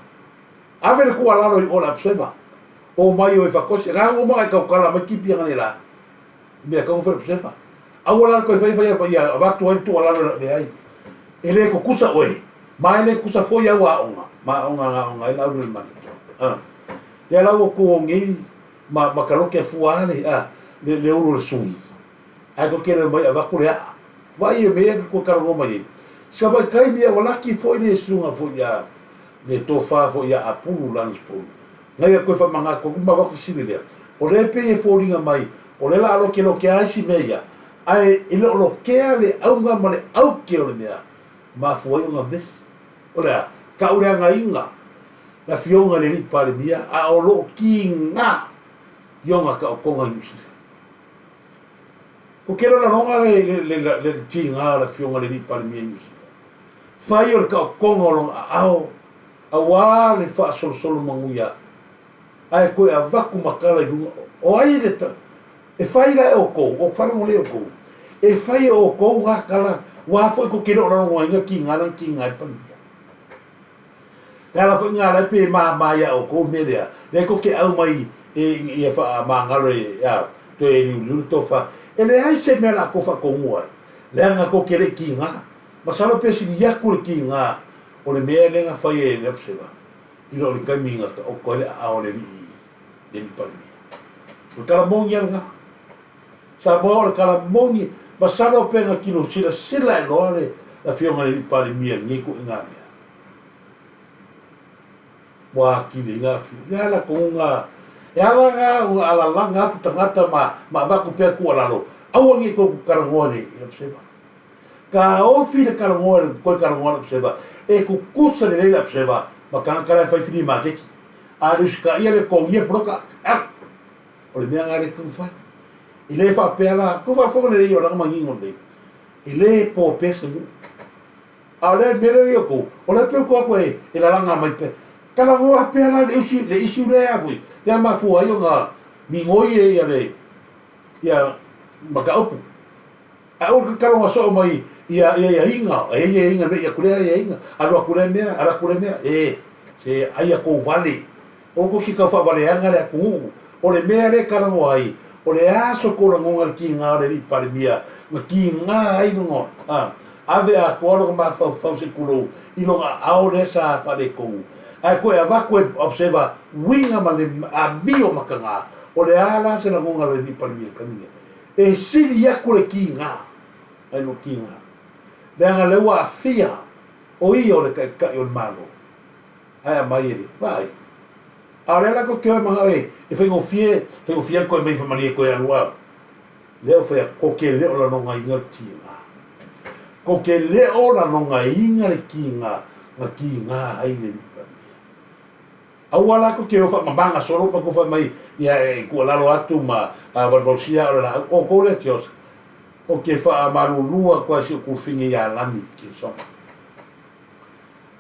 Ave le tuualalo i o le Abseva. O mai oe fatosi. Na uma e tautala mai tipi ana le la. Mea tau foi Abseva. Aua la le toe fai fai atu ia avatu ai le tuualalo i lau leai. E le tutusa oe, ma e le tutusa foi au aoga, ma aoga na aoga ai Laaulialemalietoa. A. Lea la ua tou nei ma, ma taloke fua le, a, le, le ulu o le sui. Ae tou te le omai avatu le aa. Vaai e mea e talanoa mai ai. Si tamaitai mea ua laki foi le susuga foi ia, le tofa foi ia Apulu Lanispoulu. Nai a toe faamanatu atu ma avatu fesili lea. O lea e pei e foliga mai, o lea la a lokeloke a isi mea ia, ae e le o lokea le auga ma le auke o le mea e mafua ai ona vesi. O le a? Tau leagaina le Afioga i le Alii Palemia a o lo o tiga i ona taotoga i Niu Sila. Ko te lona le, le, le, le tiga o le Afioga i le Alii Palemia i Niu Sila. Fai o le taotoga o lona aao Auā le faasolosolo manuia ae toe avatu ma tala i luga o ai le ta, e fai la e outou, o faalogo lelei outou, e fai e outou ngā tala, wā foi ko te le o lalogoaina ki ngā lana ki ngā e palimia. Le ala foi ngā lai pe e māmā iā outou mea lea, lea ko te au mai e ia whaamāngalo e a, toe e liuliu le tofa, e leai se mea la kou whaakonua ai, leaga ko te le ki ngā, masalo pe sili atu le ki ngā O le mea lea na fai e le Absela i loo le taimi na taoto ai le aao o le alii le alii Palemia. O le tala moni a lena. Samoa o le tala moni, masalo pe na tino silasila e loa le afioga i le alii Palemia i lenei tuuaiga mea. Ua atili ai nga afio. Le ala tonu e ala na ona alalaga atu tagata ma ma avatu pea tuualalo, aua nei tou talanoa i le Absela. Taofi le talanoa le toe talanoa le Abseva e tutusa lelei le Abseva ma tagata la e fai flea maketi. A le usitaia le totogia le poloka, alu! O le mea lena lea e tatau ona fai. E le faapea la, tou faafofoga lelei o lana manino lelei, e le po pea se nuu. A o le mea lea e i outou, o lea e pei ua tou o atu e lalaga mai pea. Talanoa pea la le isi, le issue lea a foi, lea mafua ai ona migoi ia le, ia mataupu. Ae aua le tataloga soo mai i aiaiga, e i ai aiaiga nei atu lea aiaiga, alu atu lea mea, alu atu lea mea, e, se ai a tou vale. Aua tou te tau faavaleaga le atunuu. O le mea lea e talanoa ai, o le a so tou lagoga i le tiga o le Alii Palemia na tiga ai lona, a, Ave atoa lona mafaufau se tulou i lona aao lea sa faaletonu, ae toe avatu e observe uiga ma le amio mataga. O le a la se lagona o le Alii Palemia i le taimi lea? E sili atu le tiga nai lo tiga, leaga lea ua aafia o ia o le Taitai o le Malo, ae aumai e le vaai. A o lea la tou te o e manao e faigofie, faigofie ona toe aumai faamalie toe alu a. Lea ua fai atu, tou te le o lalogaina le tiga. Tou te le o lalogaina le tiga na tiga ai le Alii Palemia. Aua la tou te o faamamaga solo ma tou fai mai, ia e tuualalo atu ma valuvalusia aa o le laau. O outou lea Tios, ou te faamalulu atu ai i si ou tuafafine ia Lani Kirisoma.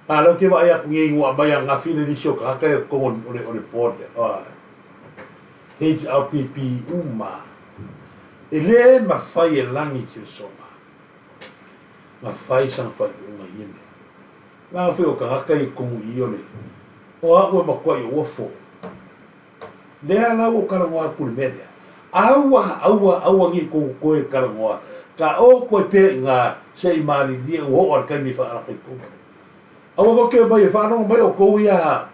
A lea ou te vaai atu nei ua aumai ananafi le lisi o tagata ia i totonu o le board HRPP uma. E le mafai e Lani Kirisoma na fai sana faaiuga i ia mea. Leaga foi o tagata ia i totonu i i o le o au e matuai ou ofo. Lea la ua ou talanoa atu i le mea lea. Aua, aua, aua ne i tou toe talanoa. Taoto ai pea i ina se i malilie ua oo lava i le taimi e faalalata i totonu. Aua tou te omai e faalogo mai outou ia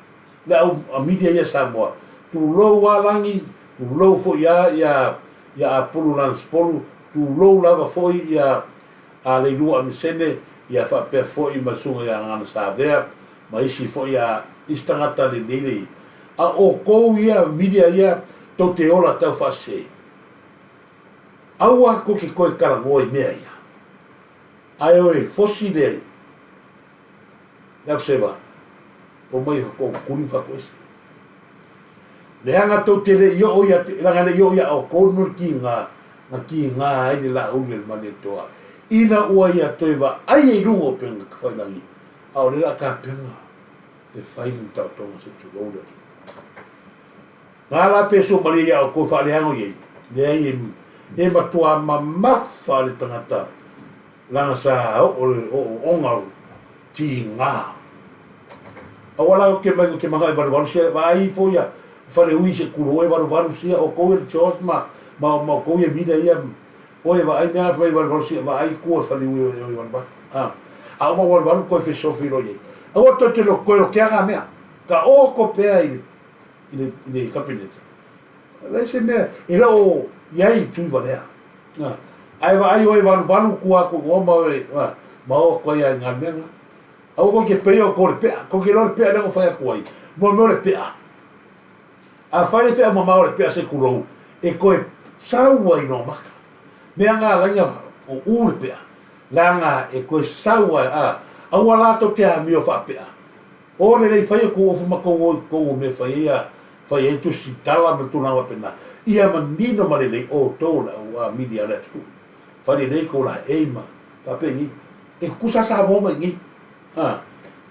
le au media ia Samoa. Tulou lava Lagi, tulou foi lava ia ia Apulu Lansipolu, tulou lava foi ia a Leilua Amisene, ia faapea foi ma le susuga ia Gagana Savea ma isi foi a isi tagata lelei le a outou ia media ia tou te ola tau faasese. Aua tou te toe talanoa i mea ia. Ae o e fosi le le observer omai e tootuli ma faatoese. Leaga tou te le i oo ia leaga le i oo ia outou le mea o le tiga na tiga ai le laauli a le Malietoa ina ua ia toe vaaia i luga o upega tafailagi a o lea o le a tapena e fai le taotoga se i tulou le atunuu. Nga la pe suamalie ia outou e faaleago i ai? Leai e matua mamafa le tagata leaga sa oo le ooooga o le tiga. Aua la te mai te manao e valuvalu sia vaai ifo ia faleui se tulou e valuvalu sia outou ia le George ma ma ma outou ia Mida ia oe vaai mea fai mai valuvalu sia vaai tua faleui e valuvalu a a uma valuvalu toe fesofi loa i ai. Aua toe te toe lotea na mea taoto pea i le i le i le Kapeneta. E leai se mea e le o i ai i Tuivalea. Ae vaai oe valuvalu tua atu i o ma oe ma o atu ai lava i ngā mea ngā. Aua kou te peia o kou le pea. Kou te iloa le pea lea na fai atu ai. Mo le mea o le pea. A fai le feau mamao o le pea se tulou, e toe sau ai nō maka. Mea ngā laina o u le pea. Leaga e toe sau ai, a, aua la tou te amio faapea. O lelei fai o tou ofu ma tou o i tou o mea fai ai a fai ai tusi tala ma tulaga faapena ia manino ma lelei outou o le au amili a le atunuu fai lelei tou laei ma faapea i e tutusa Samoa ma inei a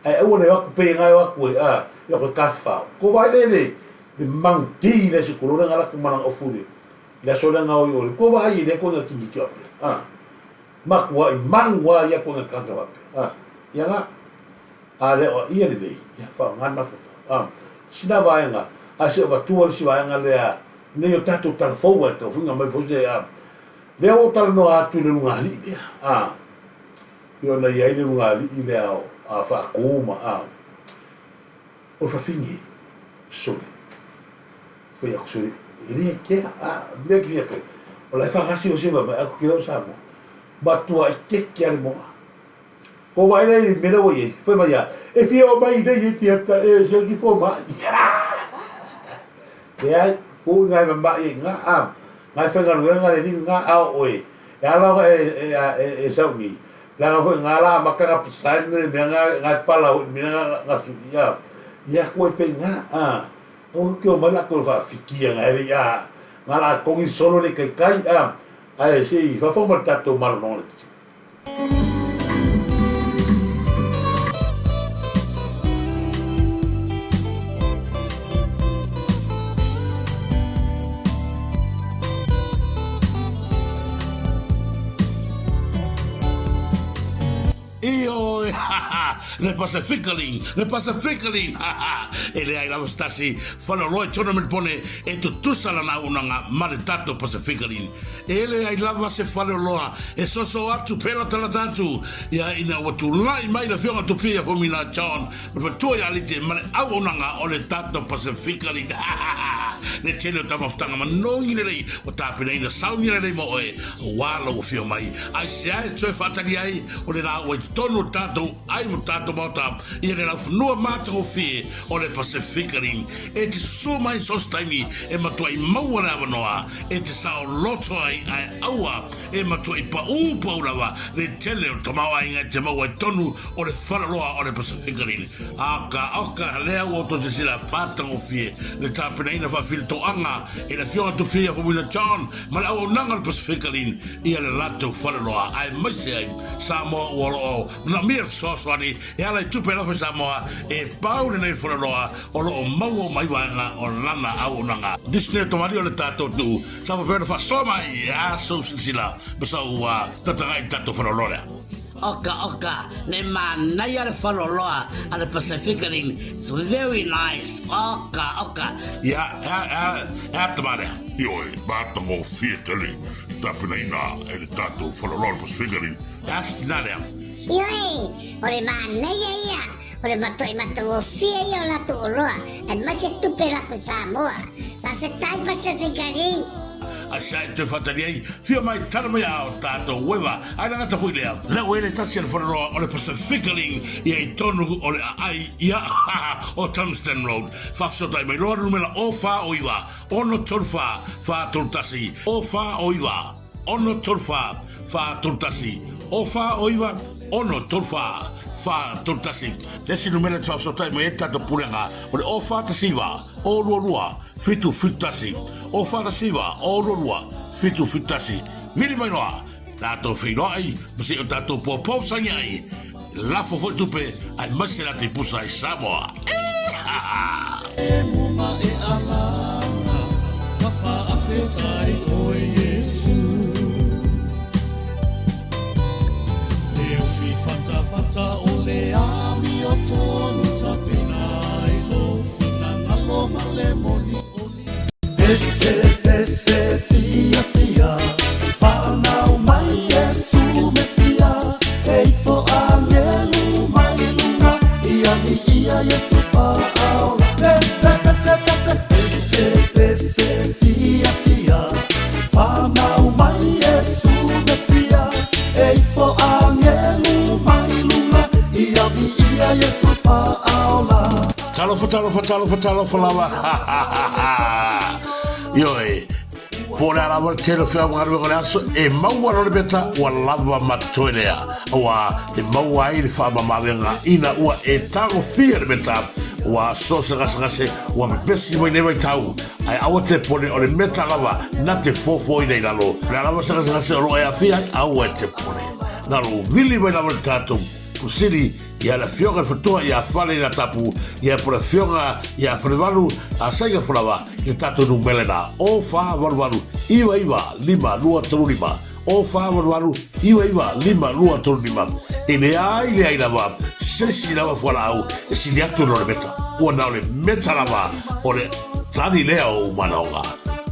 ae aua le o atu pei na e o atu e a e o atu e tafafao tou vaai lea le le manutī lea se tulou lea na alu atu ma lana ofu i le aso lea na o i o tou vaai i lea koina tinitio faapea a matuai manu a ia koina tagata faapea a ia na A lea o ia lelei, ia faaaoga le mafaufau. A, sina vaega, a se i avatua le isi vaega lea, nei o tatou talafou ai, tau fuiga mai foi se, a, lea ua ou talanoa atu i le lugalii lea, a, pei ona i ai le lugalii lea o, a, faatu ma, a, o le fafine, sole, fai atu sole, e le kea, a, o le mea e fia atu ai, o la e faagasegase mai, ae ou te iloa o Samoa, matuai keke lava le moa. Ko wai lea i mea ua i ai, fai mai a, e fia o mai nei e fia ta e se ki fo mai. Leai, ku ngai ma mai e nga a, ngai whaigaluega le ni nga a o oe, e ala ona e e e e sau ni. Leaga foi nga la amata nga sign me mea nga nga pala hoi mea nga nga su ia. Ia ku e pe nga a. O ke o mai la ko whaafikia nga hele ia. Nga la kongi solo le kai kai a. Ae se i whawhau ma le tatou malolo le tisi. Ioe! Le Pacifically, le Pacifically, e leai lava se tasi faleoloa i totonu o Melipone e tutusa lana auaunaga ma le tatou Pacifically. E leai lava se faleoloa e soso atu pelatalata atu ia ina ua tulai mai le Afioga Tupia Fomina John ma le faletua ia Alite ma le auaunaga o le tatou Pacifically. Le tele o taumafataga manogi lelei ua tapenaina sauni lelei mo oe aua lou afio mai. Aisea e toe faatali ai o le la ua i totonu o le tatou ai mo tatou maota ia le laufanua matagofie o le Pacific Rim e te susū mai so se taimi e matuai maua le avanoa e te saoloto ai ae aua e matuai paū pau lava le tele o le tamaoaiga e te maua i totonu o le faleoloa o le Pacific Rim. Aka oka lea ua outou silasila matagofie le tapenaina faafilitoaga e le Afioga Tupia Faumuina John ma le auaunaga o le Pacific Rim ia le latou faleoloa aemaise ai Samoa ua o lo o manaomia le fesoasoani e ala i tupe alofa i Samoa e pau lenei faleoloa o lo o maua uma ai vaega o lana auaunaga. Nisi nei o tamalii o le tatou atunuu sa faapea ona faasoa mai e a sou silasila ma sau tataga'i i le tatou faleoloa lea. Oka oka, le manaia le faleoloa a le Pacific Rim, it's very nice, oka oka. Ia, e a, e a, e a tama lea? Ioe, matagofie tele i tapenaina e le tatou faleoloa o le Pacific Rim. E a se tina lea? Ioe, o le manaia ia, o le matuai matagofie ia o latou oloa, aemaise tupe lafo i Samoa. Faafetai Pacific Rim. A sa e toe faatali ai, fia mai tala mai a o tatou ueva, ae le gata foi lea, lea ua i ai le tasi a le faleoloa o le Pacific Rim ia i tonu o le aai ia o Tungsten Road. Faafesootai mai loa le numera o 4 o 9 6 3 4 4 3 1 o 4 o 9 6 3 4 4 3 1 o 4 o 9 6 3 4 4 3 1. Le isi numera e te faafesootai mai ai le tatou pulega o le o 4 1 9 o 2 2 7 7 1 o 4 1 9 o 2 2 7 7 1. Vili mai loa tatou feiloai ma se i o tatou poupou sangi ai lafo foi tupe aemaise latou pusa i Samoa. Talofa, talofa, talofa, talofa lava. Ioe, po o le a lava le tele o feaogaluega o le aso, e maua loa le meta ua lava ma toe lea. Aua e maua ai le faamamaavega ina ua e tagofia le meta, ua so se gasegase, ua pepesi mai nei vaitau, ae aua te pone o le meta lava na te fofoina i lalo. O le a lava se gasegase o lo o e aafia ai, aua e te pone. Na lou vili mai lava le tatou Pusili ia le Afioga i le Faletua ia Fale ina Tapu ia po le Afioga ia Falevalu a Saiga Folawa i le tatou numera lena o 488 99 5 2 3 5 o 488 99 5 2 3 5. E leai leai lava se isi lava fualaau e sili atu i lo le meta. Ua na o le meta lava o le tali lea o ou manaoga.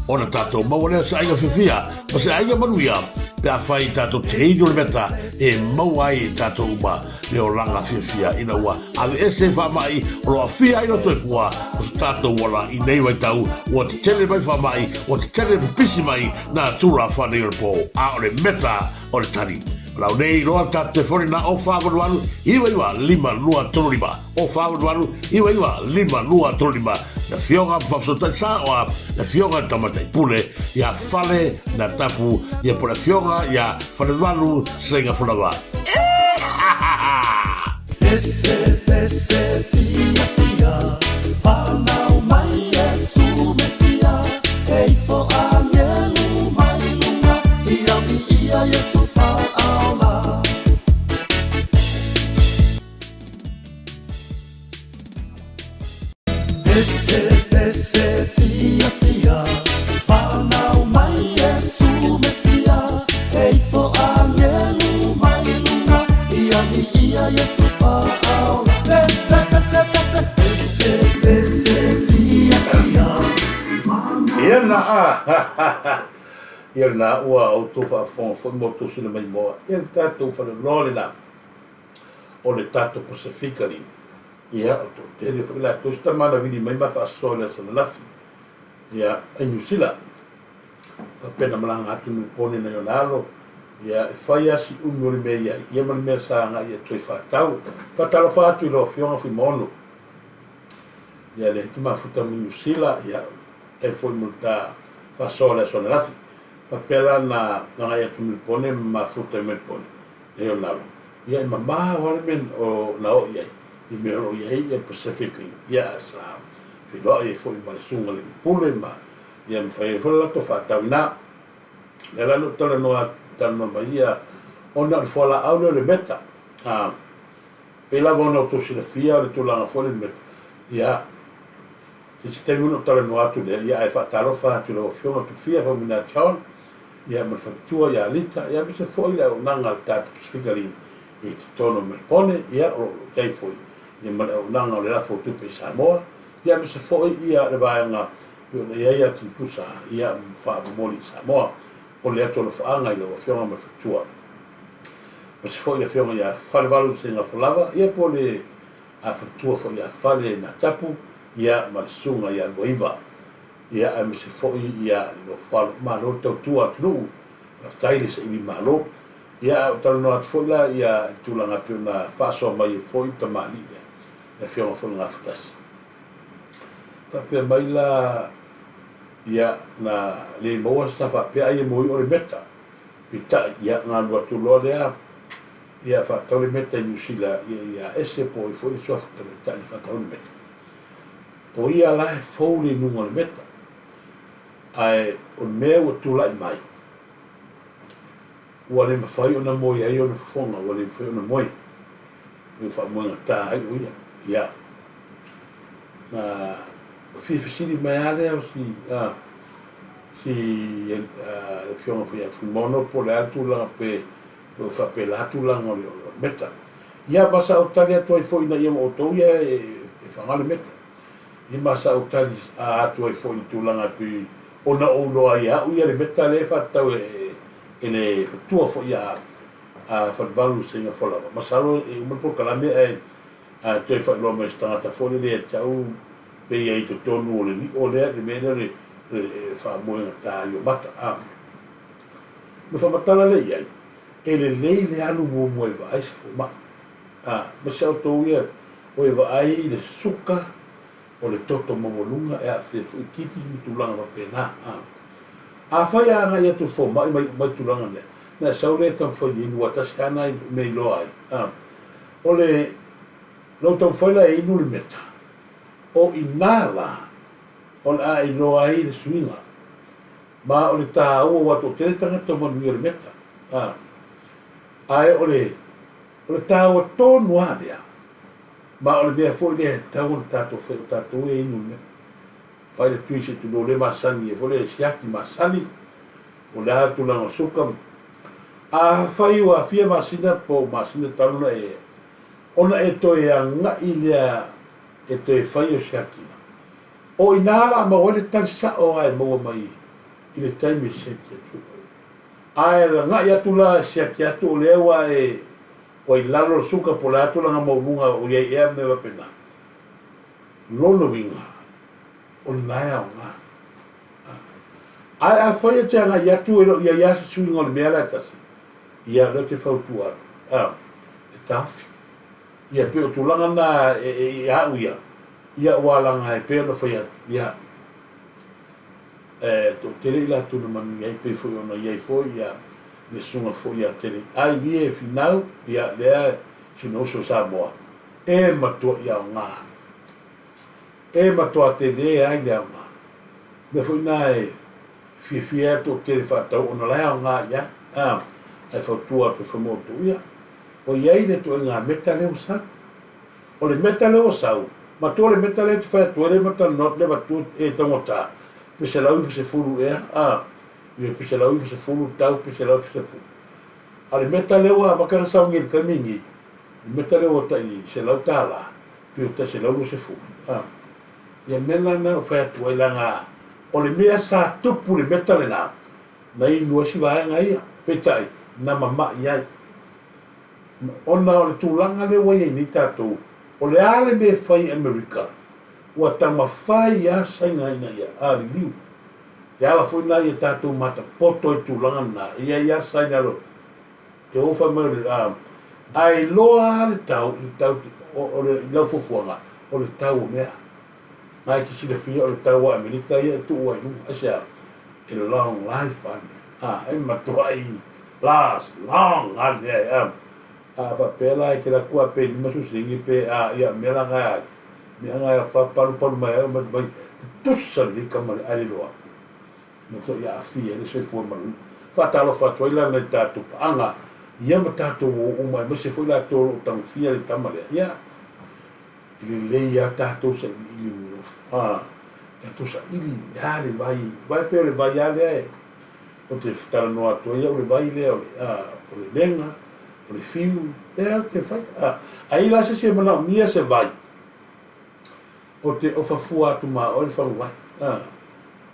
Ona tatou maua lea o se aiga fiafia ma se aiga manuia pe afai tatou te inu le meta e maua ai e tatou uma le olaga fiafia ina ua aveese faamai o lo o aafia ai lou soifua o so tatou ola i nei vaitau ua tetele mai faamai ua tetele pipisi mai nā tula whanei o le pō a o le meta o le tali. O lau nei iloa le tatou telefoni na o 488 99 5 2 3 5 o 488 99 5 2 3 5 le Afioga ma Faafesootai Saoa, le Afioga i le Tamaitai Pule ia Fale na Tapu ia po le Afioga ia Falevalu Seiga Folawa. Ia lena ua outou faafofoga foi ma outou sila maimoa ia le tatou faleoloa lena o le tatou Pasefika Link. Ia, o le toatele foi latou se tama na vili mai ma faasoa i le aso ananafi ia i Niu Sila. Faapea na malaga atu i Melipone nai ona alo, ia e fai lava si umi o le mea i ai, ia ma le mea sa agai atu ai faatau. Faatalofa atu i lau Afioga Fuimaono. Ia lea te mafuta ma Niu Sila, ia e foi mo le ta faasoa i le aso ananafi. Faapea la na agai atu i Melipone ma mafuta i Melipone nai ona alo. Ia e mamao lava le mea o na oo i ai, i mea o lo o i ai ia Pacific Link, ia sa feiloai ai foi ma le susuga i le alii pule ma ia mafai ai foi le latou faatau i ina. O lea la na ou talanoa talanoa mai ia ona o le fualaau lea o le meta. A pei lava ona outou silafia o le tulaga foi lea o le meta, ia se isi taimi ona ou talanoa atu lea, ia ae faatalofa atu i lau Afioga Tufia Faumuina John, ia ma le faletua ia Lita, ia aemaise foi le auaunaga a le tatou Pasefika Link i totonu o Melbourne, ia o lo o i ai foi ia ma le auaunaga o le Lafo o Tupe i Samoa, ia aemaise foi ia le vaega pei ona i ai Atipusa ia ma faamomoli i Samoa. O le atu alofaaga i lau Afioga ma le faletua. Aemaise foi le Afioga ia Falevalu Seigafolava, ia po o le faletua foi ia Fale Natapu, ia ma le Susuga ia Luaiva. Ia aemaise foi ia le Nofoalo. Malo le tautua atunuu, faafetai le saili malo. Ia ae ou talanoa atu foi la ia i le tulaga e pei ona faasoa mai ai foi le tamalii lea, le Afioga foi i le Gafatasi. Faapea mai la ia na le maua sa faapea ai e moi o le meta. Peitai ia na alu atu loa lea ia faatau le meta i Niu Sila ia ia ese po o ai foi le suafa tamaitai na faatau le meta. O ia la e fou le inuga o le meta. Ae o le mea ua tulai mai, ua le mafai ona moe ai ona fofoga, ua le mafai ona moe. Ua faamoegata ai o ia. Ia. Na fia fesili mai lava lea o si, a, si, a, le afioga foi ia Fuimaono po o le a le tulaga pe o faapela tulaga o le, o le meta. Ia, ma sa ou tali atu ai foi ina ia ma outou ia e, e faga le meta. Ia ma sa ou tali atu ai foi i le tulaga e pei ona ou iloa ai e au ia le meta lea e faatatau e, e le fatua foi ia a Falevalu i Singapore lava. Masalo e uma le polokalame ae a toe faailoa mai e se tagata foi lele ia te au pe i ai i totonu o le lio lea, le mea lea o le faamoegata i o mata. A na faamatala lea i ai, e lelei le alu muamua e vaai se fomai. A, aemaise outou ia o e vaai i le suka o le toto maualuga e aafia foi i kidney ma tulaga faapena. A, afai a agai atu i le fomai ma iu mai tulaga lea, na e sau lea e taumafai e inu aua tasi lava na mea iloa ai. A, o le lou taumafai la e inu le meta, o i ina la o le a iloa ai le suiga. Ma o le taua ua toatele tagata manuia le meta. A, ae o le O le taua tonu lava lea, ma o le mea foi lea e tatau ona tatou fai, o tatou ia e inu le mea. Fai le tui se tulou le masani ai foi lea e siaki masani, po o le a le tulaga o suka. Afai ua fia masina po o masina talu ona e, ona e toe agai lea e toe fai o siakiga. O i ina la a maua ai le tali sao lava e maua mai i le taimi e siaki atu ai oe. Ae lagai atu la e siaki atu o lea ua e ua i lalo le suka po o le a tulaga maualuga o i ai ea mea faapena. Lona uiga, o lena e aoga. Ae afai e te agai atu e le o i ai lava se suiga o le mea la e tasi, ia o lea ou te fautua atu, a, e taofi. Ia pei o tulaga na e ia au ia, ia ua alaga e pei ona fai atu, ia, e toatele i latou na manuia ai, pei foi ona i ai foi ia le susuga foi ia Teleiai Lie Finau, ia lea si ona uso i Samoa, e matuai aoga, e matua tele ai le aoga. O le mea foi lena e fiafia ai le toatele faatau ona o la e aoga i ai, a, ae fautua atu e fai mo outou, ia, ua i ai le ituaiga meta lea ua sau. O le meta lea ua sau, matua le meta lea e te fai atu ai lea ma talanoa atu lea avatu e taugata, pe 190 ea, a, ia pe 190 tau pe 170. A o le meta lea ua amata ona sau nei i le taimi lenei, le meta lea ua tai $100, pe ua tai 120, a. Ia mea la na ou fai atu ai leaga O le mea sa tupu i le meta lena, na inu ai si vaega ia, peitai, na mama'i ai. Ona o le tulaga lea ua i ai nei tatou, o le a le mea e fai e Amerika, ua taumafai lava Saina ina ia liliu. E ala foi lena ia tatou matapoto i tulaga lena, e i ai lava Saina e o fai mai o le a, ae iloa lava le tau i le tau o le i lau fuafuaga, o le tau o mea. Na e te silafia o le tau a Amerika ia e tuu ai i luga, aisea? E long life a le mea, a, e matuai last long a le mea, a. A faapea la e te alu atu a pe 50 sene pe a, ia o mea la na e a ia, mea na e o atu a palupalu mai ai omai mai, tutusa lelei tama le ae le iloa. E matuai aafia ai le soifua maloloina. Faatalofa atu ai la nai tatou paaga ia ma tatou o uma aemaise foi latou o lo o tagofia le tama lea. Ia, e lelei lava tatou sailiili nonofo. A, tatou saili le a le vai, vai pei o le vai lava lea e ou te talanoa atu ai au le vai lea o le, a, o le lega, o le fiu, lea ou te fai. A, a i ai la se isi e manaomia se vai, Ou te ofa fua atu ma oe le faguvai. A.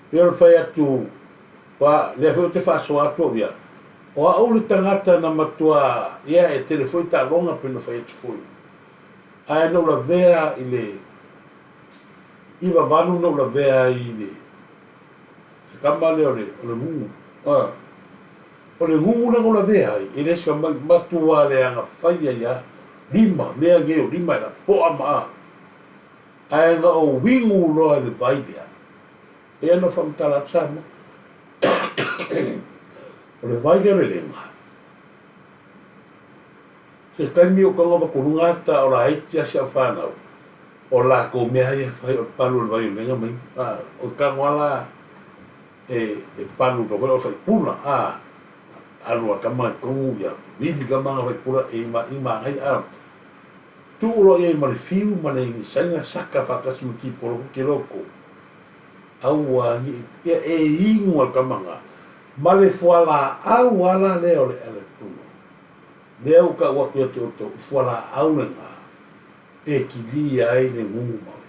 Pei ona fai atu, wa, lea foi ou te faasoa atu au ia, o au le tagata na matua, ia e tele foi taaloga pei ona fai atu foi. Ae na ou lavea i le 98 na ou lavea ai i le le tama lea o le, o le gugu. A. O le gugu lea na ou lavea ai, e le se mai, matua leaga fai ai lava lima, mea nei o lima e lapoa ma a. Ae na ou inu loa i le vai lea, pei ona faamatala atu Samoa, o le vai lea o le lega. Se taimi o tago avatu luga ata o laiti a si au fanau, o latou mea ia e fai o le palu o le vai o le lega ma inu. A, o tago a la e, e palu to foi o faipula, a, alu a tama i tonu ia, vili tama na faipula e ima, ima ngai, a, Tuu loa i ai ma le fiu ma le ingisaina saka faatasi ma tipolo ko ke loko. Aua ni ia e inu a le tama na ma le fualaau a la lea o le alepuno. Lea ua tau atu ia te outou, o fualaau lena e kilia ai le gugu mau.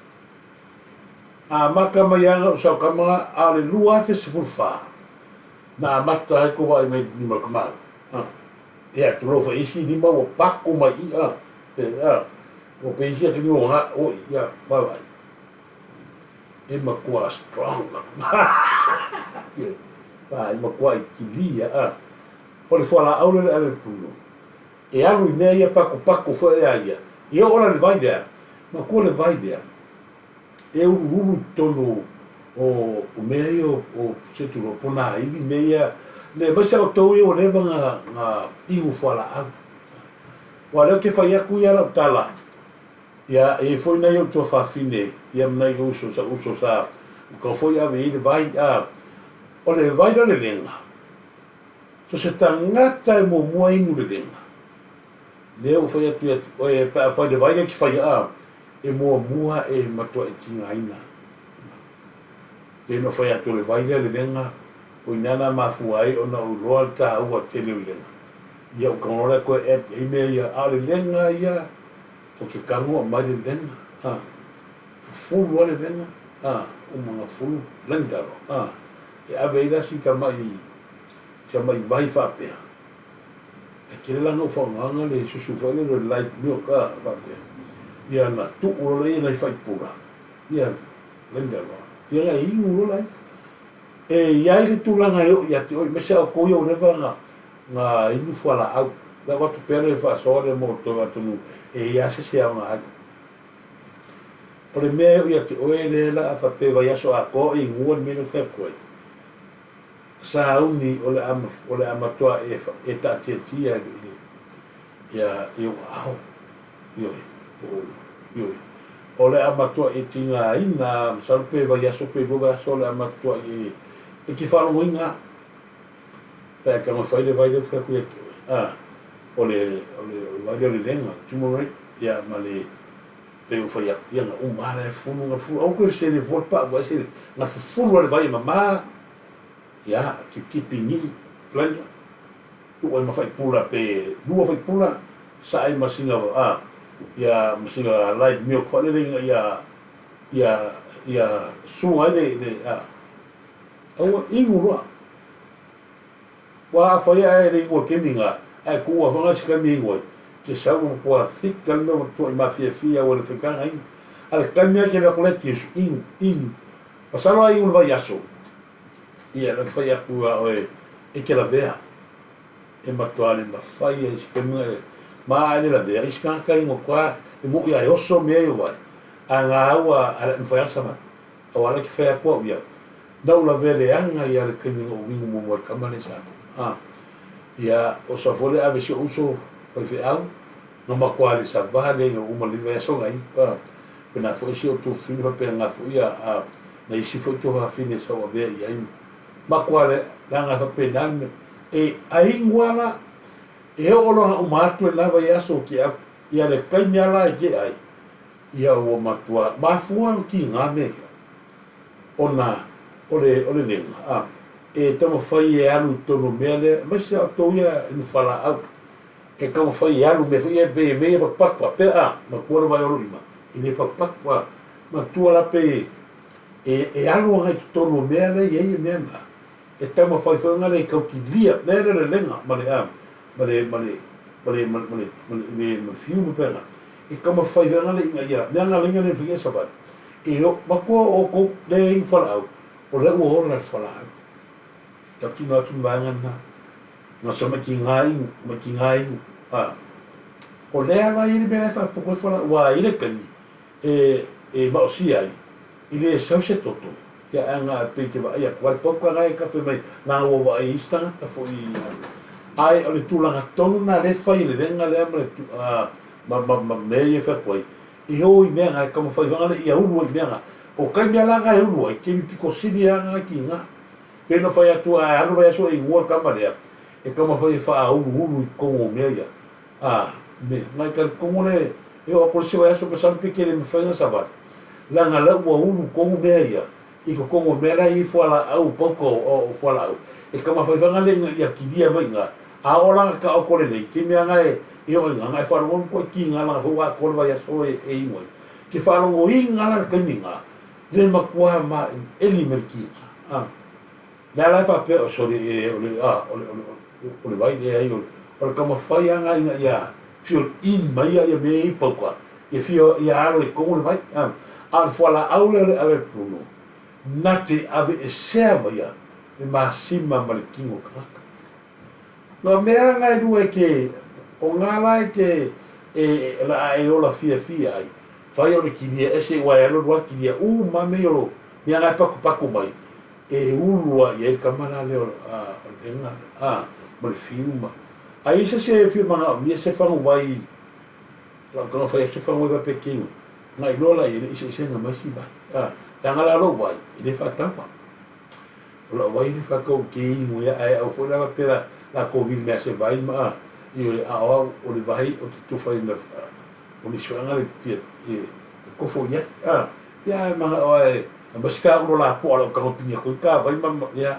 Amata mai ana ou sau tama na, a o le 2014 na amata ai ko vaai mai lima le tamāui. Ia, tulou foi isi lima ua paku mai i a, pe a, ua pe isi atu ni ua oi, ia, vaavaai. E matua strong Ia, e matua i kilia, a. O le fualaau lea o le ale puno, e alu i mea ia pakupaku foi a ia, ia oo la i le vai lea, matua le vai lea, e uluulu i totonu o mea ia o se tulou, ponaivi, mea ia, le aemaise a outou ia ua leva na inu fualaau. Aua o lea ou te fai atu ia lau tala, ia e i ai foi nai ou tuafafine, ia ma nai uso, sa uso sa uka foi ave i ai le vai, a, o le vai la le lega, so se tagata e muamua inu le lega, Lea ua fai atu ia te oe, pe a fai le vai lea ki whaia a, e muamua e matua e tigaina. Pei ona fai atu o le vai lea le lega, o ina na mafua ai ona ou iloa le taua tele o le lega. Ia ou tago loa lea toe add i ai mea ia, a o le lega ia, ou te tago aumai le lega, a, fufulu lava le lega, a, uma ona fufulu, blender loa, a, e ave ai la si tamai, si tamai vai faapea, E tele la na ou faaaogaina le susu foi lele o le light milk a faapea ia na tuu loa lea nai faipula ia blender loa ia na inu loa la e iai le tulaga e oo ia te oe aemaise a outou ia ua leva na na inu fualaau le avatu pea le faasoa lea mo outou atonu e iai a se isi e aoga ai o le mea e oo ia te oe lea la a faapea vaiaso atoa o e inua le mea lea ua fai atu ai Sauni o le a o le a matua e e taatiatia i le ia i ou aao, ioe, po o ioe. O le a matua e tigaina, masalo pe vaiaso pe lua vaiaso o le a matua e e te faalogoina au. Pe a e taumafai le vai lea ou te fai atu ia te oe, a, o le o le vai lea o le lega, turmeric, ia ma le pei ou fai atu, ia na uma lava la e fulu, na fulu, aua toe sele fua le pau ae sele, na fufulu lava le vai e mama. Ia, tipitipi ni'i, blender, tuu ai ma faipula pe lua faipula, saai ma sina a, ia ma sina light milk foi lele ina ia ia ia sua ai le le a. Aua, inu loa. Ua afai ae e le inu e kemi ga, ae tuu a fanga si kami e inu ai, ke sau ma matua thick a le mea ua matuai mafiafia ua le faigata inu. A le taimi a ke avea atu la e tiusu, inu, inu. Masalo a inu i le vaiaso, ia na fai atu ia oe e te lavea. E matua le mafai a i si taimi na e ma a e le lavea, isi tagata inu atu a e moʻi a e oso mea ia o vai. A na au a a le mafai a ona savali. Aua la e te fai atu au ia, na ou lavea leaga ia le taimi na ou inu muamua ai i le tama lea i Samoa. A, ia, o sa foi lea ave si ou uso faifeau, na matua le savali ai na uma lelei vaiaso na inu. A, pena foi si ou tuafafine faapena foi ia, a, na isi foi tuafafine sa ou avea i ai. Matua le, leaga e faapena le mea. E, a inu lava la, e oo loa na uma atu lena vaiaso ki au, ia le taimi lava la e tea ai, Ia ua matua mafua ona tiga mea ia, ona o le, o le lega, a, e taumafai e alu i totonu o mea lea, aemaise lava outou ia i nufalaau, e taumafai e alu mea foi ia pei e mea ia patupatu faapea, a, matua le vae o lou lima, e le patupatu, a, matua la pei e, e alu agai i totonu o mea lea e i ai mea na, e taumafai foi ona le tautilia, mea lea o le lega ma le, a, ma le, ma le, ma le, ma le, ma le, ma le, ma le fiu ma pea e taumafai foi ana ina ia mea na laina le mafai e savali e o matua o outou le inu fualaau o lea ua ola le fualaau tautino atu le vaega lena na samaikiga inu maikiga inu a o lea la i le mea la e faaopoopo ai fualaau aua i le taimi e e maosia ai i le sau se toto ia ae na pei te vaai atu ai pauka na e kafe mai na ua vaai isi tagata foi ae o le tulaga tonu na le fai le lega lea ma le ma ma ma mea ia fai atu ai e o i mea na e taumafai fanga le ia ulu ai mea na o taimi ala na e ulu ai kemi pito sili a na ki na pe no fai atu a alu vai aso e ngua kama lea e taumafai e faauluulu i totonu o mea ia A, me, ngai talitonu le, e oo atu le isi vaiaso masalo pe tele mafai ona savali, leaga la ua ulu tonu mea ia i totonu o mea la e i ai fualaau, pauka o fualaau, e tamafaifanga lea ina ia kilia mai i ina. A oo la ina taoto lelei, taimi lava na e oo i ina, na e faalogo atu ai kiga lana foi ua atoa le vaiaso e inu ai. Ke faalogoina la le taimi lena, le matua ma eli mai le kiga. A. Lea la e faapea, o sole e, o le, a, o le, o le, o le vai, leai, o le, o le taumafai lava lena ina ia fill in mai ia mea ia i pauka, ia fia, ia alo i totonu le vai. A, a o le fualaau lea o le alepluno, na te aveesea maia le masima ma le tino o le tagata. Ngā mea nga e lua e te, o ngā la e te, e, la a e ola fiafia ai, whai o le kilia ese ua e alu alu a kilia uma mea i o lo, mea nga e pakupaku mai, e ulu a i ai le tama la lea o le lega a, ma le fiu ma, a i se se fia manaomia se faguvai, lau taga fai atu se faguvai faapea kei, nga iloa la i ai le iseisega mai si vai, a, leaga la lou vai, e le faataua. O lau vai le fatou ke inu ia ae au foi la faapea la la kou vili mea se vai ma ioe a o au o le vai o te tufa ina o nisi foi aga le fia e kofo i ai a ia ae manao ae aemaise ka ulo lapoa lau tago pini atu ai ka vai ma ia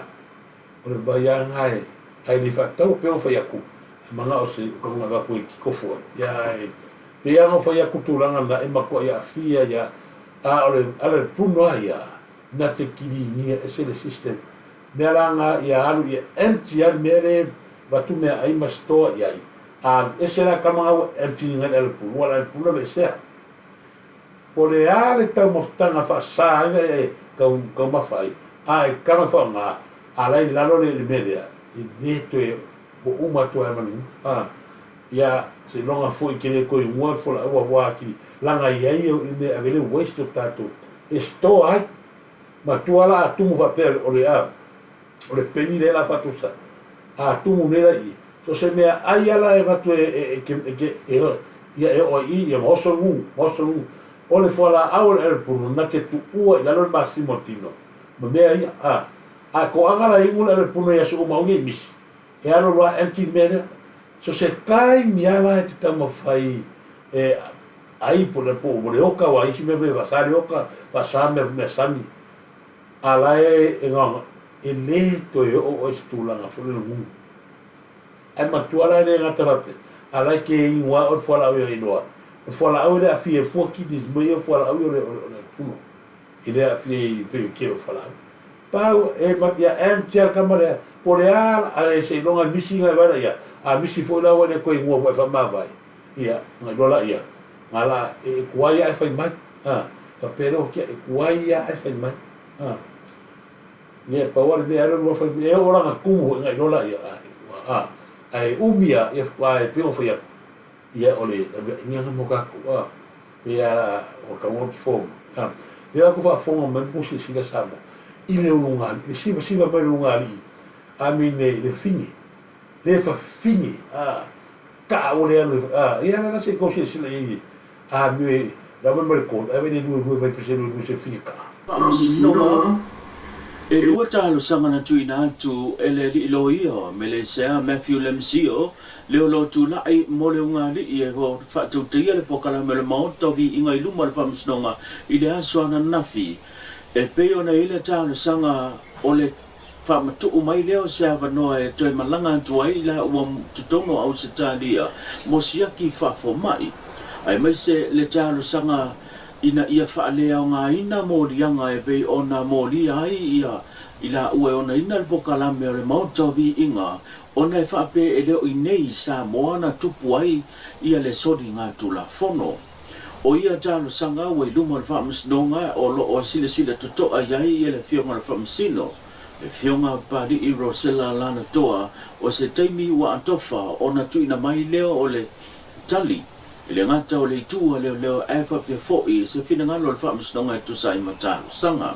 o le vai a na e ae le faataua pei ona fai atu e manao se o tago avatu e kofo ai ia ae pei a ona fai atu tulaga na e matuai aafia ia a o le ala le puna a ia na te kilinia ese le system mea la nga ia alu ia empty a le mea le vatu mea ai ma store i ai a ese la kama nga ua empty ni ngai le alepulu ua le alepulu la vesea po le a le taumafataga faasa ai la e tau taumafa ai a e kama faaaoga a la i lalo le le mea lea e le toe ua uma atu ai ma le a ia seiloga foi ke le toe igoa le fualaau ua atili laga i ai i mea ave le waste o tatou e store ai. Matua la a tumu faapea o le a o le peni lea la faatusa a tumu nei la i so se mea ai ala e avatu e e e e e ia e oo ai i ia ma oso nu ma oso nu o le fualaau o le alepulu na te tuua i lalo le masima o le tino ma mea ia a a koaga la igu le alepulu i aso uma aua nei misi e alo loa empty le mea lea so se taimi a la e te taumafai e ai po le po le oka wa isi mea mea faasa le oka faasa mea mea sami a la e e gaoga e le toe oo oe i se tulaga foi lele gunu ae matua la e le gata faapea a la e ke inu a oe le fualaau ia iloa o le fualaau e le aafia ai fua kidneys mo ia fualaau ia o le o le o le puno e le aafia i pei o le tele o fualaau. Pau e ma ia empty a le tama lea, po o le a ae seiloga e misi na e vaai laia, a misi foi la ua le toe igoa ua e faamavae, ia ona iloa laia, na la e tuai ae fai mai, a, faapea lea ua tea, e tuai ae fai mai, a. Ia pau lava le mea alu alu fai mai, e oo la ina tumu foi ona iloa laia, a, ae umi lava, ia faatoa e pei ona fai atu, ia o le laveaiga lena mo tatou, a. Pe a ua taua le form, a. Lea la ua faafofoga mai ma tou silasila Samoa i le ulugalii, le sivasiva mai o le ulugalii, amine i le fafine, le fafine, a, taa ua le alu, a, ia la la se i tou silasila i ai, a mea, la mai ma le tolu, ae vaai le lue lue mai pe se lue lue se fafine taa. Faamasinoga, E lua talosaga na tuuina atu e le alii loia o Meleisea Matthew Lemsio le o lo o tulai mo le ugali'i e faatautaia le polokalame o le Maota o Viiga i luma o le Faamasinoga i le aso ananafi. E pei ona i ai le talosaga o le faamatuu mai lea o se avanoa e toe malaga atu ai i la ua totonu o Ausetalia mo siaki faafomai, aemaise le talosaga ina ia faaleaogaina moliaga e pei ona molia ai ia i laua e onaina le polokalame o le Maota o Viiga ona e faapea e le o i nei i Samoa na tupu ai ia le soligatulafono. O ia talosaga ua i luma o le Faamasinoga o lo o silasila totoa i ai ia le Afioga o le Faamasino, le Afioga a Papali'i Rosella Alana-Toa, o se taimi ua atofa ona tuuina mai lea o le tali e le gata o le itu a leoleo ae faapea foi se finagalo o le Faamasinoga e tusa ai ma talosaga.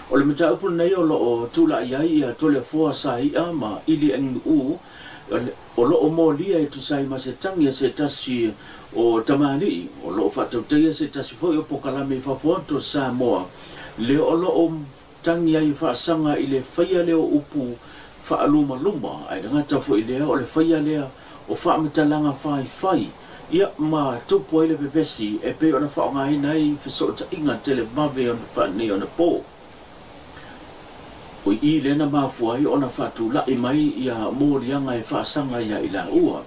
O le mataupu lenei o lo o tulai ai ia Toleafoa Sai'a ma Ili Agnuu o lo o molia e tusa ai ma se tagi a se tasi o tamalii o lo o faatautaia se tasi foi o pokalame i fafo atu o Samoa lea o lo o tagi ai faasaga i le faia lea o upu faalumaluma ae le gata foi lea o le faia lea o faamatalaga faifai ia ma tupu ai le vevesi e pei ona faaaogaina ai fesootaiga televave faaneionapo. O i lea na mafua ai ona faatulai mai ia moliaga e faasaga ia i laua.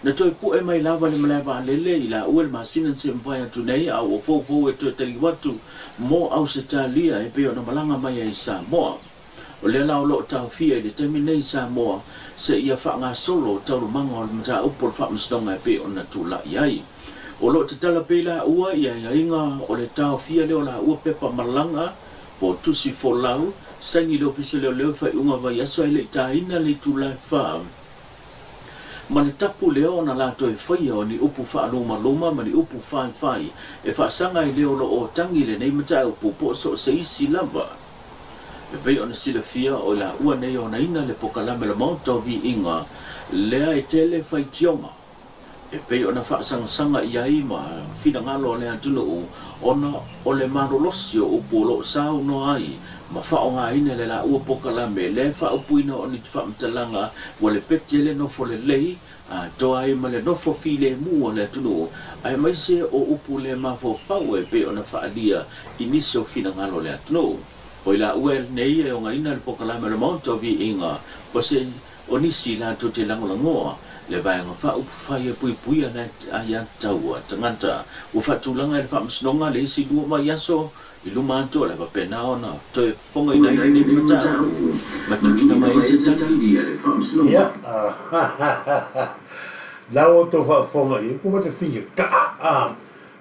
Na toe pu'e mai lava le malae vaalele i laua i le masina na se mavae atu nei a ua foufou e toe taliu atu mo Ausetalia e pei ona malaga mai ai i Samoa. O lea la o lo o taofia i le taimi nei i Samoa seia faagasolo taualumaga o le mataupu o le Faamasinoga e pei ona tulai ai. O lo o tatala pea i laua i aiaiga o le taofia lea o laua pepa malaga po o tusi folau, saini i le Ofisa Leoleo i faaiuga vaiaso ae le i taina le itula e fa ma le tapu lea ona latou e faia o ni upu faalumaluma ma ni upu faifai e faasaga ai lea o lo o tagi lenei mataupu po o so o se isi lava. E pei ona silafia o i laua nei onaina le pokalame o le Maota o Viiga lea e tele faitioga e pei ona faasagasaga i ai ma finagalo o le atunuu ona o le malolosi o upu o lo o saunoa ai ma faaaogaina e le laua pokalame lea e faaupuina o ni faamatalaga ua lepeti ai le nofo lelei atoa ai ma le nofo filemu o le atunuu aemaise o upu le mafaufau e pei ona faaalia i nisi o finagalo o le atunuu. O i laua nei e ogaina le pokalame o le Maota o Viiga o se o nisi latou te lagolagoa le Vaega Faaupufai e puipuia le aiatatau a tagata. Ua faatulaga e le Faamasinoga le isi lua vaiaso i luma atu o le faapena ona toe fofogaina ai lenei mataupu ma tuuina mai ai se tali. Ia, la ua outou faafofoga i ai, ua te fia kaa a,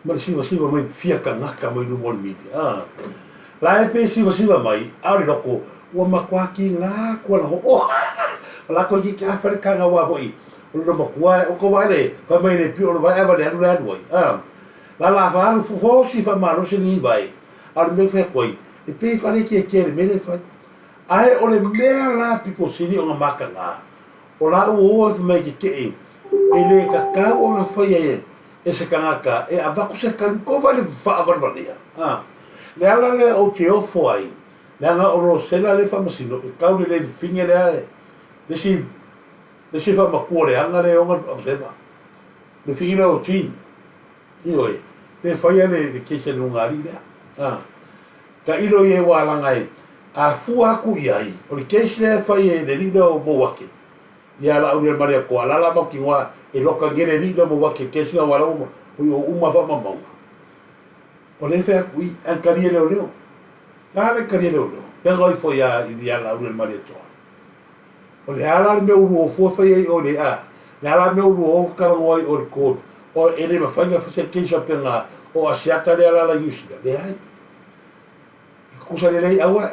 ma le sivasiva mai fia tagata mai luma o le media a. La e pe sivasiva mai, a o le loko, ua matua kiga atu ana ho, oh, o latou itiiti afa le taga aua foi, o lona matua, o tou vaai le, fai mai le pio o le vae ava le alu le alu ai, a. La la fa alu fosi faamalosi lenei vae, a o le mea e fai atu ai, e pei e faalekeekea i le mea lea e fai. Ae o le mea la pito sili ona mataga, o la ua o ai fai mai tetee, e le tatau ona faia e e se tagata e avatu se tali tou vaai le faavalevalea a. Le ala lea ou te ofo ai, leaga o Rosella lea e faamasino e tau lelei i le fine lea e le isi le isi faamatua leaga lea e ona le Rosella. Le fine lea o Jean. Ioe, le faia le le case a le ulugalii lea. A. Tailo i ai ua alaga e a fua atu i ai, o le case lea e fai e le alii lea o Mouake, Ia la uli male ko ala la mau kingoa e loka ngele li lo mo wa ke kesi wa la uma o yo uma fa mamau. O le fe aku i an kari leo leo. La le kari leo leo. Lea na ifo ia ia Laauli le Malietoa. O le a la le mea ua lua o fua fai ai oe le a? Le a la le mea ua lua o talanoa ai oe i le court o e le mafai na fai se case faapena o Asiata lea la la i Niu Sila? Leai. E tutusa lelei aua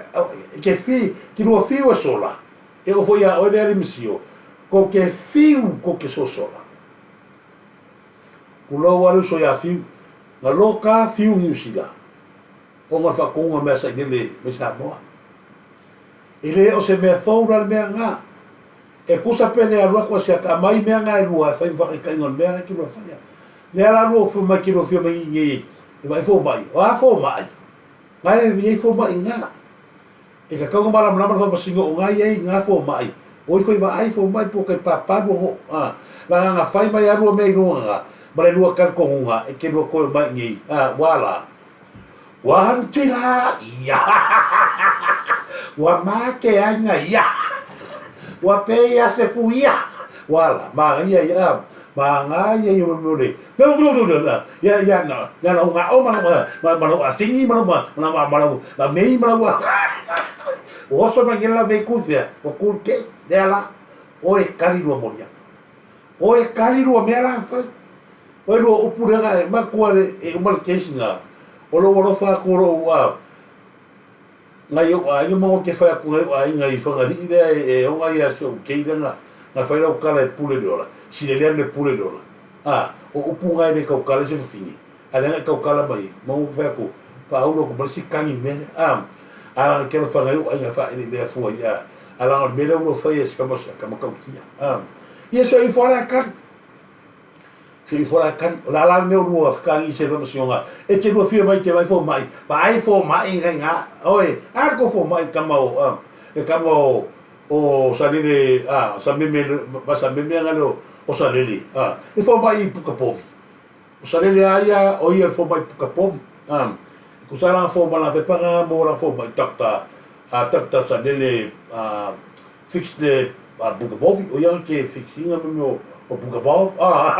e te fi te lua fiu e sola e oo foi ia oe le alii misio tou te fiu tou te sosola. Tulou a le uso ia Fiu na loka Fiu Niu Sila ona o le faatonuga mea sailele mai Samoa. E le o se mea fou la le mea lena. E tusa pe le alu atu Asiata aumai mea na e lua e fai ma faataitaiga o le mea lena e te lua faia. Lea la lua fia mai te lua fia mai i nei e vaai fomai. O a fomai? Na e i ai fomai i na. E tatau ona malamalama le faamasino o na i ai na fomai. O ifo i vaai fomai po o tai papa lua no a. Lana na fai mai a lua mea i luga na ma le lua talitonuga e te lua toe omai i nei a ua la. Ua tila ia Ua mate aiga ia Ua peia se fuia Ua la manaia ia manaia ia mo le ia ia na na lau ngao ma lau ma lau asini ma lau ma ma ma lau la mei ma lau oso ma ngela mei kufia o kulke lea la oe kali lua molia oe kali lua mea la fai Oi lua upu lea na e matua le e uma le case na o lou alofa atu o lou a nai ou aiga ma te fai atu nai ou aiga i Fagalii lea e ona ia si ou kei lea na na fai lau tala e pule le ola sile lea le pule le ola a o upu na e le tautala i se fafine a lea na e tautala mai ma ou fai atu faaulu atu ma le isi kagi i le mea lea a a lana te alofa nai ou aiga faaeleelea fua i a a lana o le mea lea ua fai e si kama si kama tautia a ia se ifo ala e kali Se i fora kani, o le a la le mea o lua whakaangi se whamasinga e te lua whia mai te vai fō mai, whaai fō mai ngai ngā, oe, a le ko fō mai kama o, a, le kama o, o Salele, a, sa meme, va sa meme anga le o, o Salele, a, le fō mai i Pukapovi. O Salele a ia, o ia le fō mai Pukapovi, a, ko sa la fō mala pepa ngā mō la fō mai takta, a, takta Salele, a, Fix le a Bukabovi, o ia ke fixinga me o o Bukabov. Ah.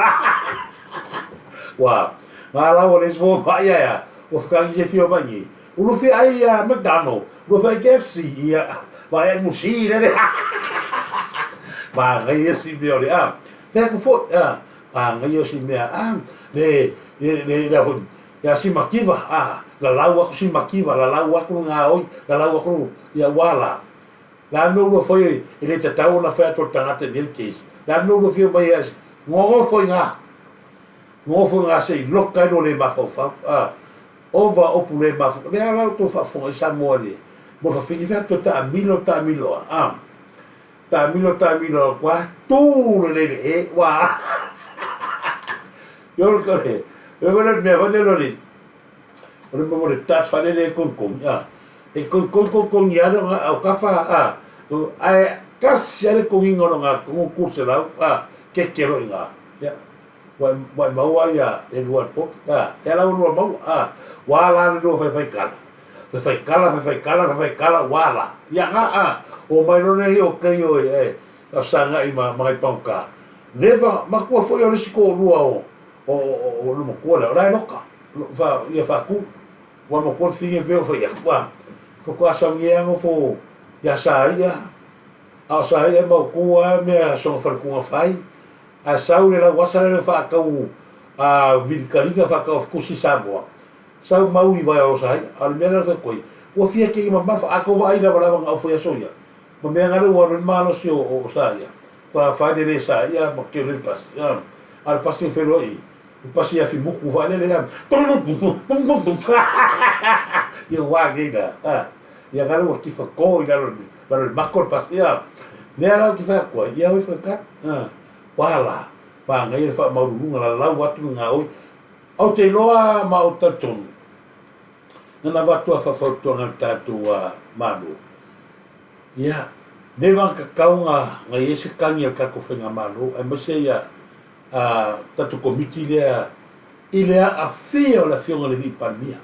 Wa, ngā la o les fo mai ia. O whakangi se fio mai ni. Ulu fi ai ia McDonald, ulu fi ai KFC ia. Va e musi le le. Ma ngai e si mea o le a. Fea ku fo a. Ma ngai o si mea a. Le le le le fo ia si makiva a. La lau aku si makiva, la lau aku ngā oi, la lau aku ia wala. La le mea ua fai e le tatau ona fai atu o le tagata i nei case. La le mea ua fia mai ai, nonofo i ngā. Nonofo i ngā se i loka ai lo le mafaufau. Ah, ova opu le mafaufau. Le ala o tō faafofoga i Samoa le mo fawhini fai atu taamilo taamilo a. Ah, taamilo taamilo a kua tū le lele e wā. Yo le kore. Yo le mea wale lori. O le mo le touch whalele e konikoni. Ah, E koikoikoikogi ale o nga o kafa a ae kasi ale kogiga o nga kongo kurselau a kekelo i nga ia ua ua e maua ia e lua le pofi a e ala ua lua maua a ua ala le lua faifai kala faifai kala faifai kala faifai kala ua ala ia nga a o mai lona ia o kei o e e sagai ma ma ngai pagoka never makua foi o le isi toalua o o o o le matua lea o la e loka fa ia faatu Ua ma kua finge pea o whai aku a. Whaku asangi e anga fo ia sa ia. A o sa ia mau kua mea songa whare whai. A sau le lau asa le whaakau a vilikalika whaakau kusi Samoa. Sau mau i vai o sa ia. A le mea le whai koi. Ua fia ke i mamafa a ko vai lava lava ngau fo ia soia. Ma mea ngale ua le malosi o, o sa ia. Kua whai le sa ia ma ke le pasi. A le pasi whenua i. I pasi afi muku whaelele ia. Ia wā nei nā. Ia ngare ua kiwha kō i lalo ni. Lalo le mako le pasi ia. Mea rau ki whai koa. Ia hoi whakatau. Wā la. Mā ngai e wha maururunga la lau atu ngā oi. Au te loa ma o tau tonu. Nana watu a whawhautua ngā tātou a mālo. Ia, newa kakau ngā ngai e se kangi al kako whai ngā mālo. Ai maise ia a tatou komiti lea i le aafia o le Afioga i le Alii Palemia.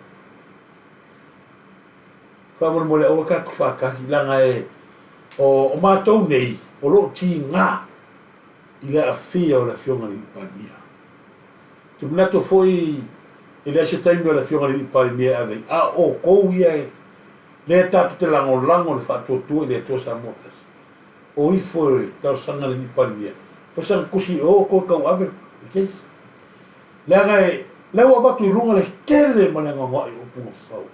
Faamolemole aua tatou faatali leaga e o, o matou nei o lo o tiga i le aafia o le Afioga i le Alii Palemia. Te manatu foi e leai se taimi o le Afioga i le Alii Palemia e ave ai, a o outou ia e. Lea tatou te lagolago i le faatuatua i le Atua Samoa Tasi. O ifo e talosaga le alii Palemia, fai sana tusi e o toe tauave le case. Leaga e, lea ua avatu i luga le tele ma le anoanoai o upu na fafau.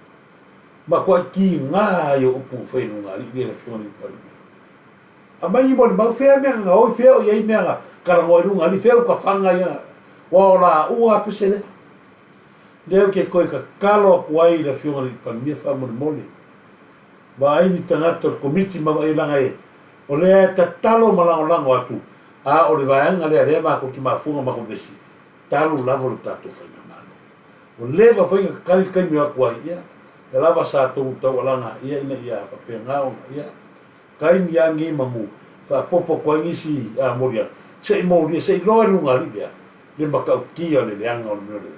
Matuai tiga ai o upu na fai e Lugalii lea le afioga i le alii Palemia. Aumai ni molimau, fea mea na gaoi, fea o i ai mea na talanoa ai Lugalii, fea utafaga ia, ua o laua lava pese lea. Lea ou te toe tatalo atu ai i le Afioga i le Palemia faamolemole, vaai ni tagata o le Komiti ma vaai leaga e o lea e tatalo ma lagolago atu, a o le vaega lea lea matou te mafua ona matou vevesi, talu lava lo tatou faigamalo. Ua leva foi ona tatali le taimi o atu ai, ia, lea lava sa tou taualaga ia ina ia faapena ona, ia, taimi lava lenei ma mu faaopoopo atu ai nisi moliaga, se i molia, se i loa i luga alii lea, le matautia o le leaga o le mea o le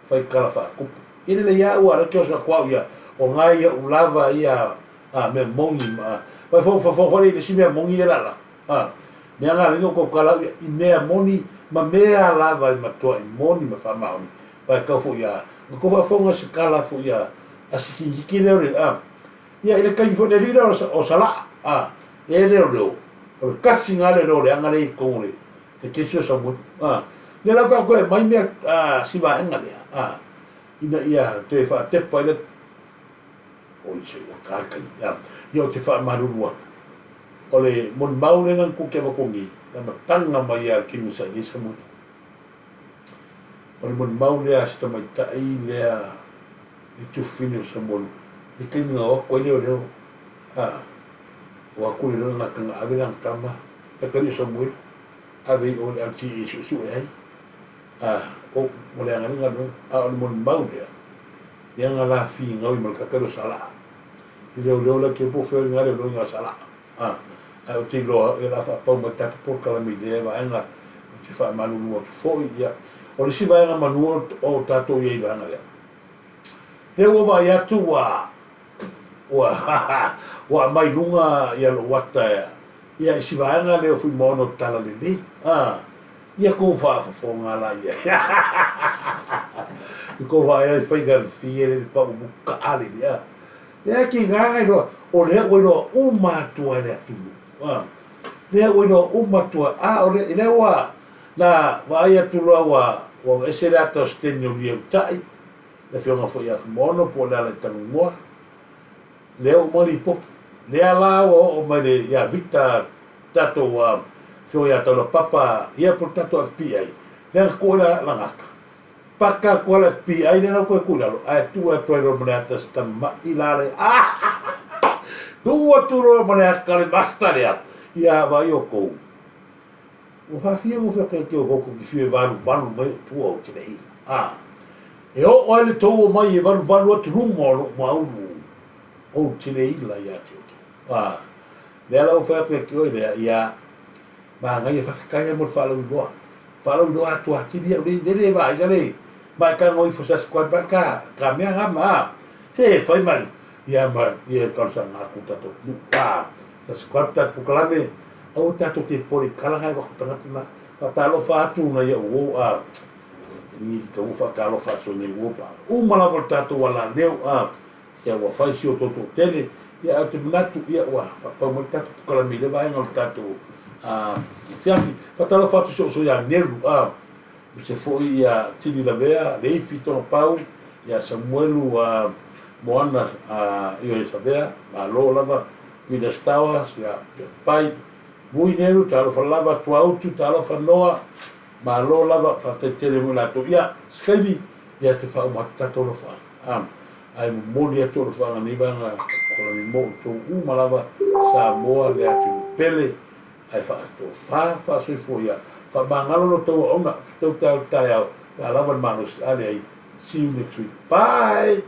fai tala faatupu. Ia lelei lava ua aleke o sa kuau ia o nga ia u lava ia a mea moni ma vai fo fo fo le isi mea moni le lala a mea nga le ko kala ia i mea moni ma mea lava i matua i moni ma fa maoni vai kau fo ia ma ko fa fonga se kala fo ia a sikiki le le a ia i le kaimi foi le alii lea o Salaa a le leo leo o le kasi nga le leo le anga le i tonu le le kesi o Samuelu a lea la tatou e aumai mea a si vaega lea a ina ia toe faatepa ai le oi se ua ta le taimi a ia ou te faamalulu atu o le molimau lea na tuki avatu nei le amataga mai lava o le taimi sa i ai Samuelu O le molimau lea a si tamaitai lea i tufine o Samoa i taimi na o atu ai leoleo a o atu leoleo na na ave lana tama le atalii o Samuelu ave i o i le LTA e suesue ai a o ua leaga ai le galuega a o le molimau lea lea na la finau ai ma le tagata lea o Salaa i leoleo la te po fea i leoleo i Salaa A, ae ou te iloa o le a faapau mai le tatou polokalame i lea vaega, ou te faamalulu atu foi. Ia, o le isi vaega manu o tatou i ai i le vaega lea, lea ua vaai atu ua, ua, ua aumai i luga ia lou ata ia i si vaega lea o Fuimaono o Talalelei. A, ia tou faafofoga la ia. I tou vaai ai faiga fie le pau muta le a. Lea e tiga na iloa, o lea ua iloa uma atu ai le atunuu. A, lea ua iloa uma atu ai. A, o le, lea ua, na vaai atu loa ua, ua ese le ata o Siteni o Lieutai, le afioga foi ia Fuimaono po o Lealaitanumoa, lea ua uma lipoti. Lea la ua oo mai le, ia Victor, tatou afioga ia Taulapapa, ia po o le tatou FBI, lea na tuu ai la, lana ata. Paka atu lava le FBI lea lau toe tuu i lalo ae tuu atu ai loa ma le ata si tama'i la le tuu atu loa ma le ata le master lea ia vaai outou ua faafia ua fia o kou te fiu e valuvalu mai o tua o te leila a e oo ai le tou omai e valuvalu atu luma o lou maulu ou te leila ia te outou a lea la ua fai atu ia te oe lea ia Manaia faafetai lava mo le faalauiloa. Faalauiloa atu atili au le le vaaiga le ma e tago ifo subscribe mai ka ka mea nga ma se fai mai ia ma ia talosaga atu tatou atunuu a subscribe tatou polokalame aua tatou te popole i tala nga e avatu tagata na faatalofa atu nai au uo a ni ka ua faatalofa atu nei uo pa uma lava le tatou alaleu a Ia ua fai si o tou toatele, ia ae ou te manatu, ia ua faapau mai le tatou polokalame i lea vaega o le tatou afiafi. Faatalofa atu i si ou uso ia Nelu, aemaise foi ia Tili Lavea, Leifi Togapau, ia Samuelu Moana Ioe Savea, malo lava, Peter Stowers, ia Pai, Vui Nelu, talofa lava, Tuautu, talofa Noa, malo lava, faafetai tele mo i latou. Ia, se taimi, ia te faauma atu tatou alofa. Ae momoli atu alofaga nei vaega polokalame mo outou uma lava Samoa le atunuu pele ae faatofa faasoifua ia faamagalo lo outou aoga fetau taeao le taeao pe a lava le malosi a leai see you next week bye.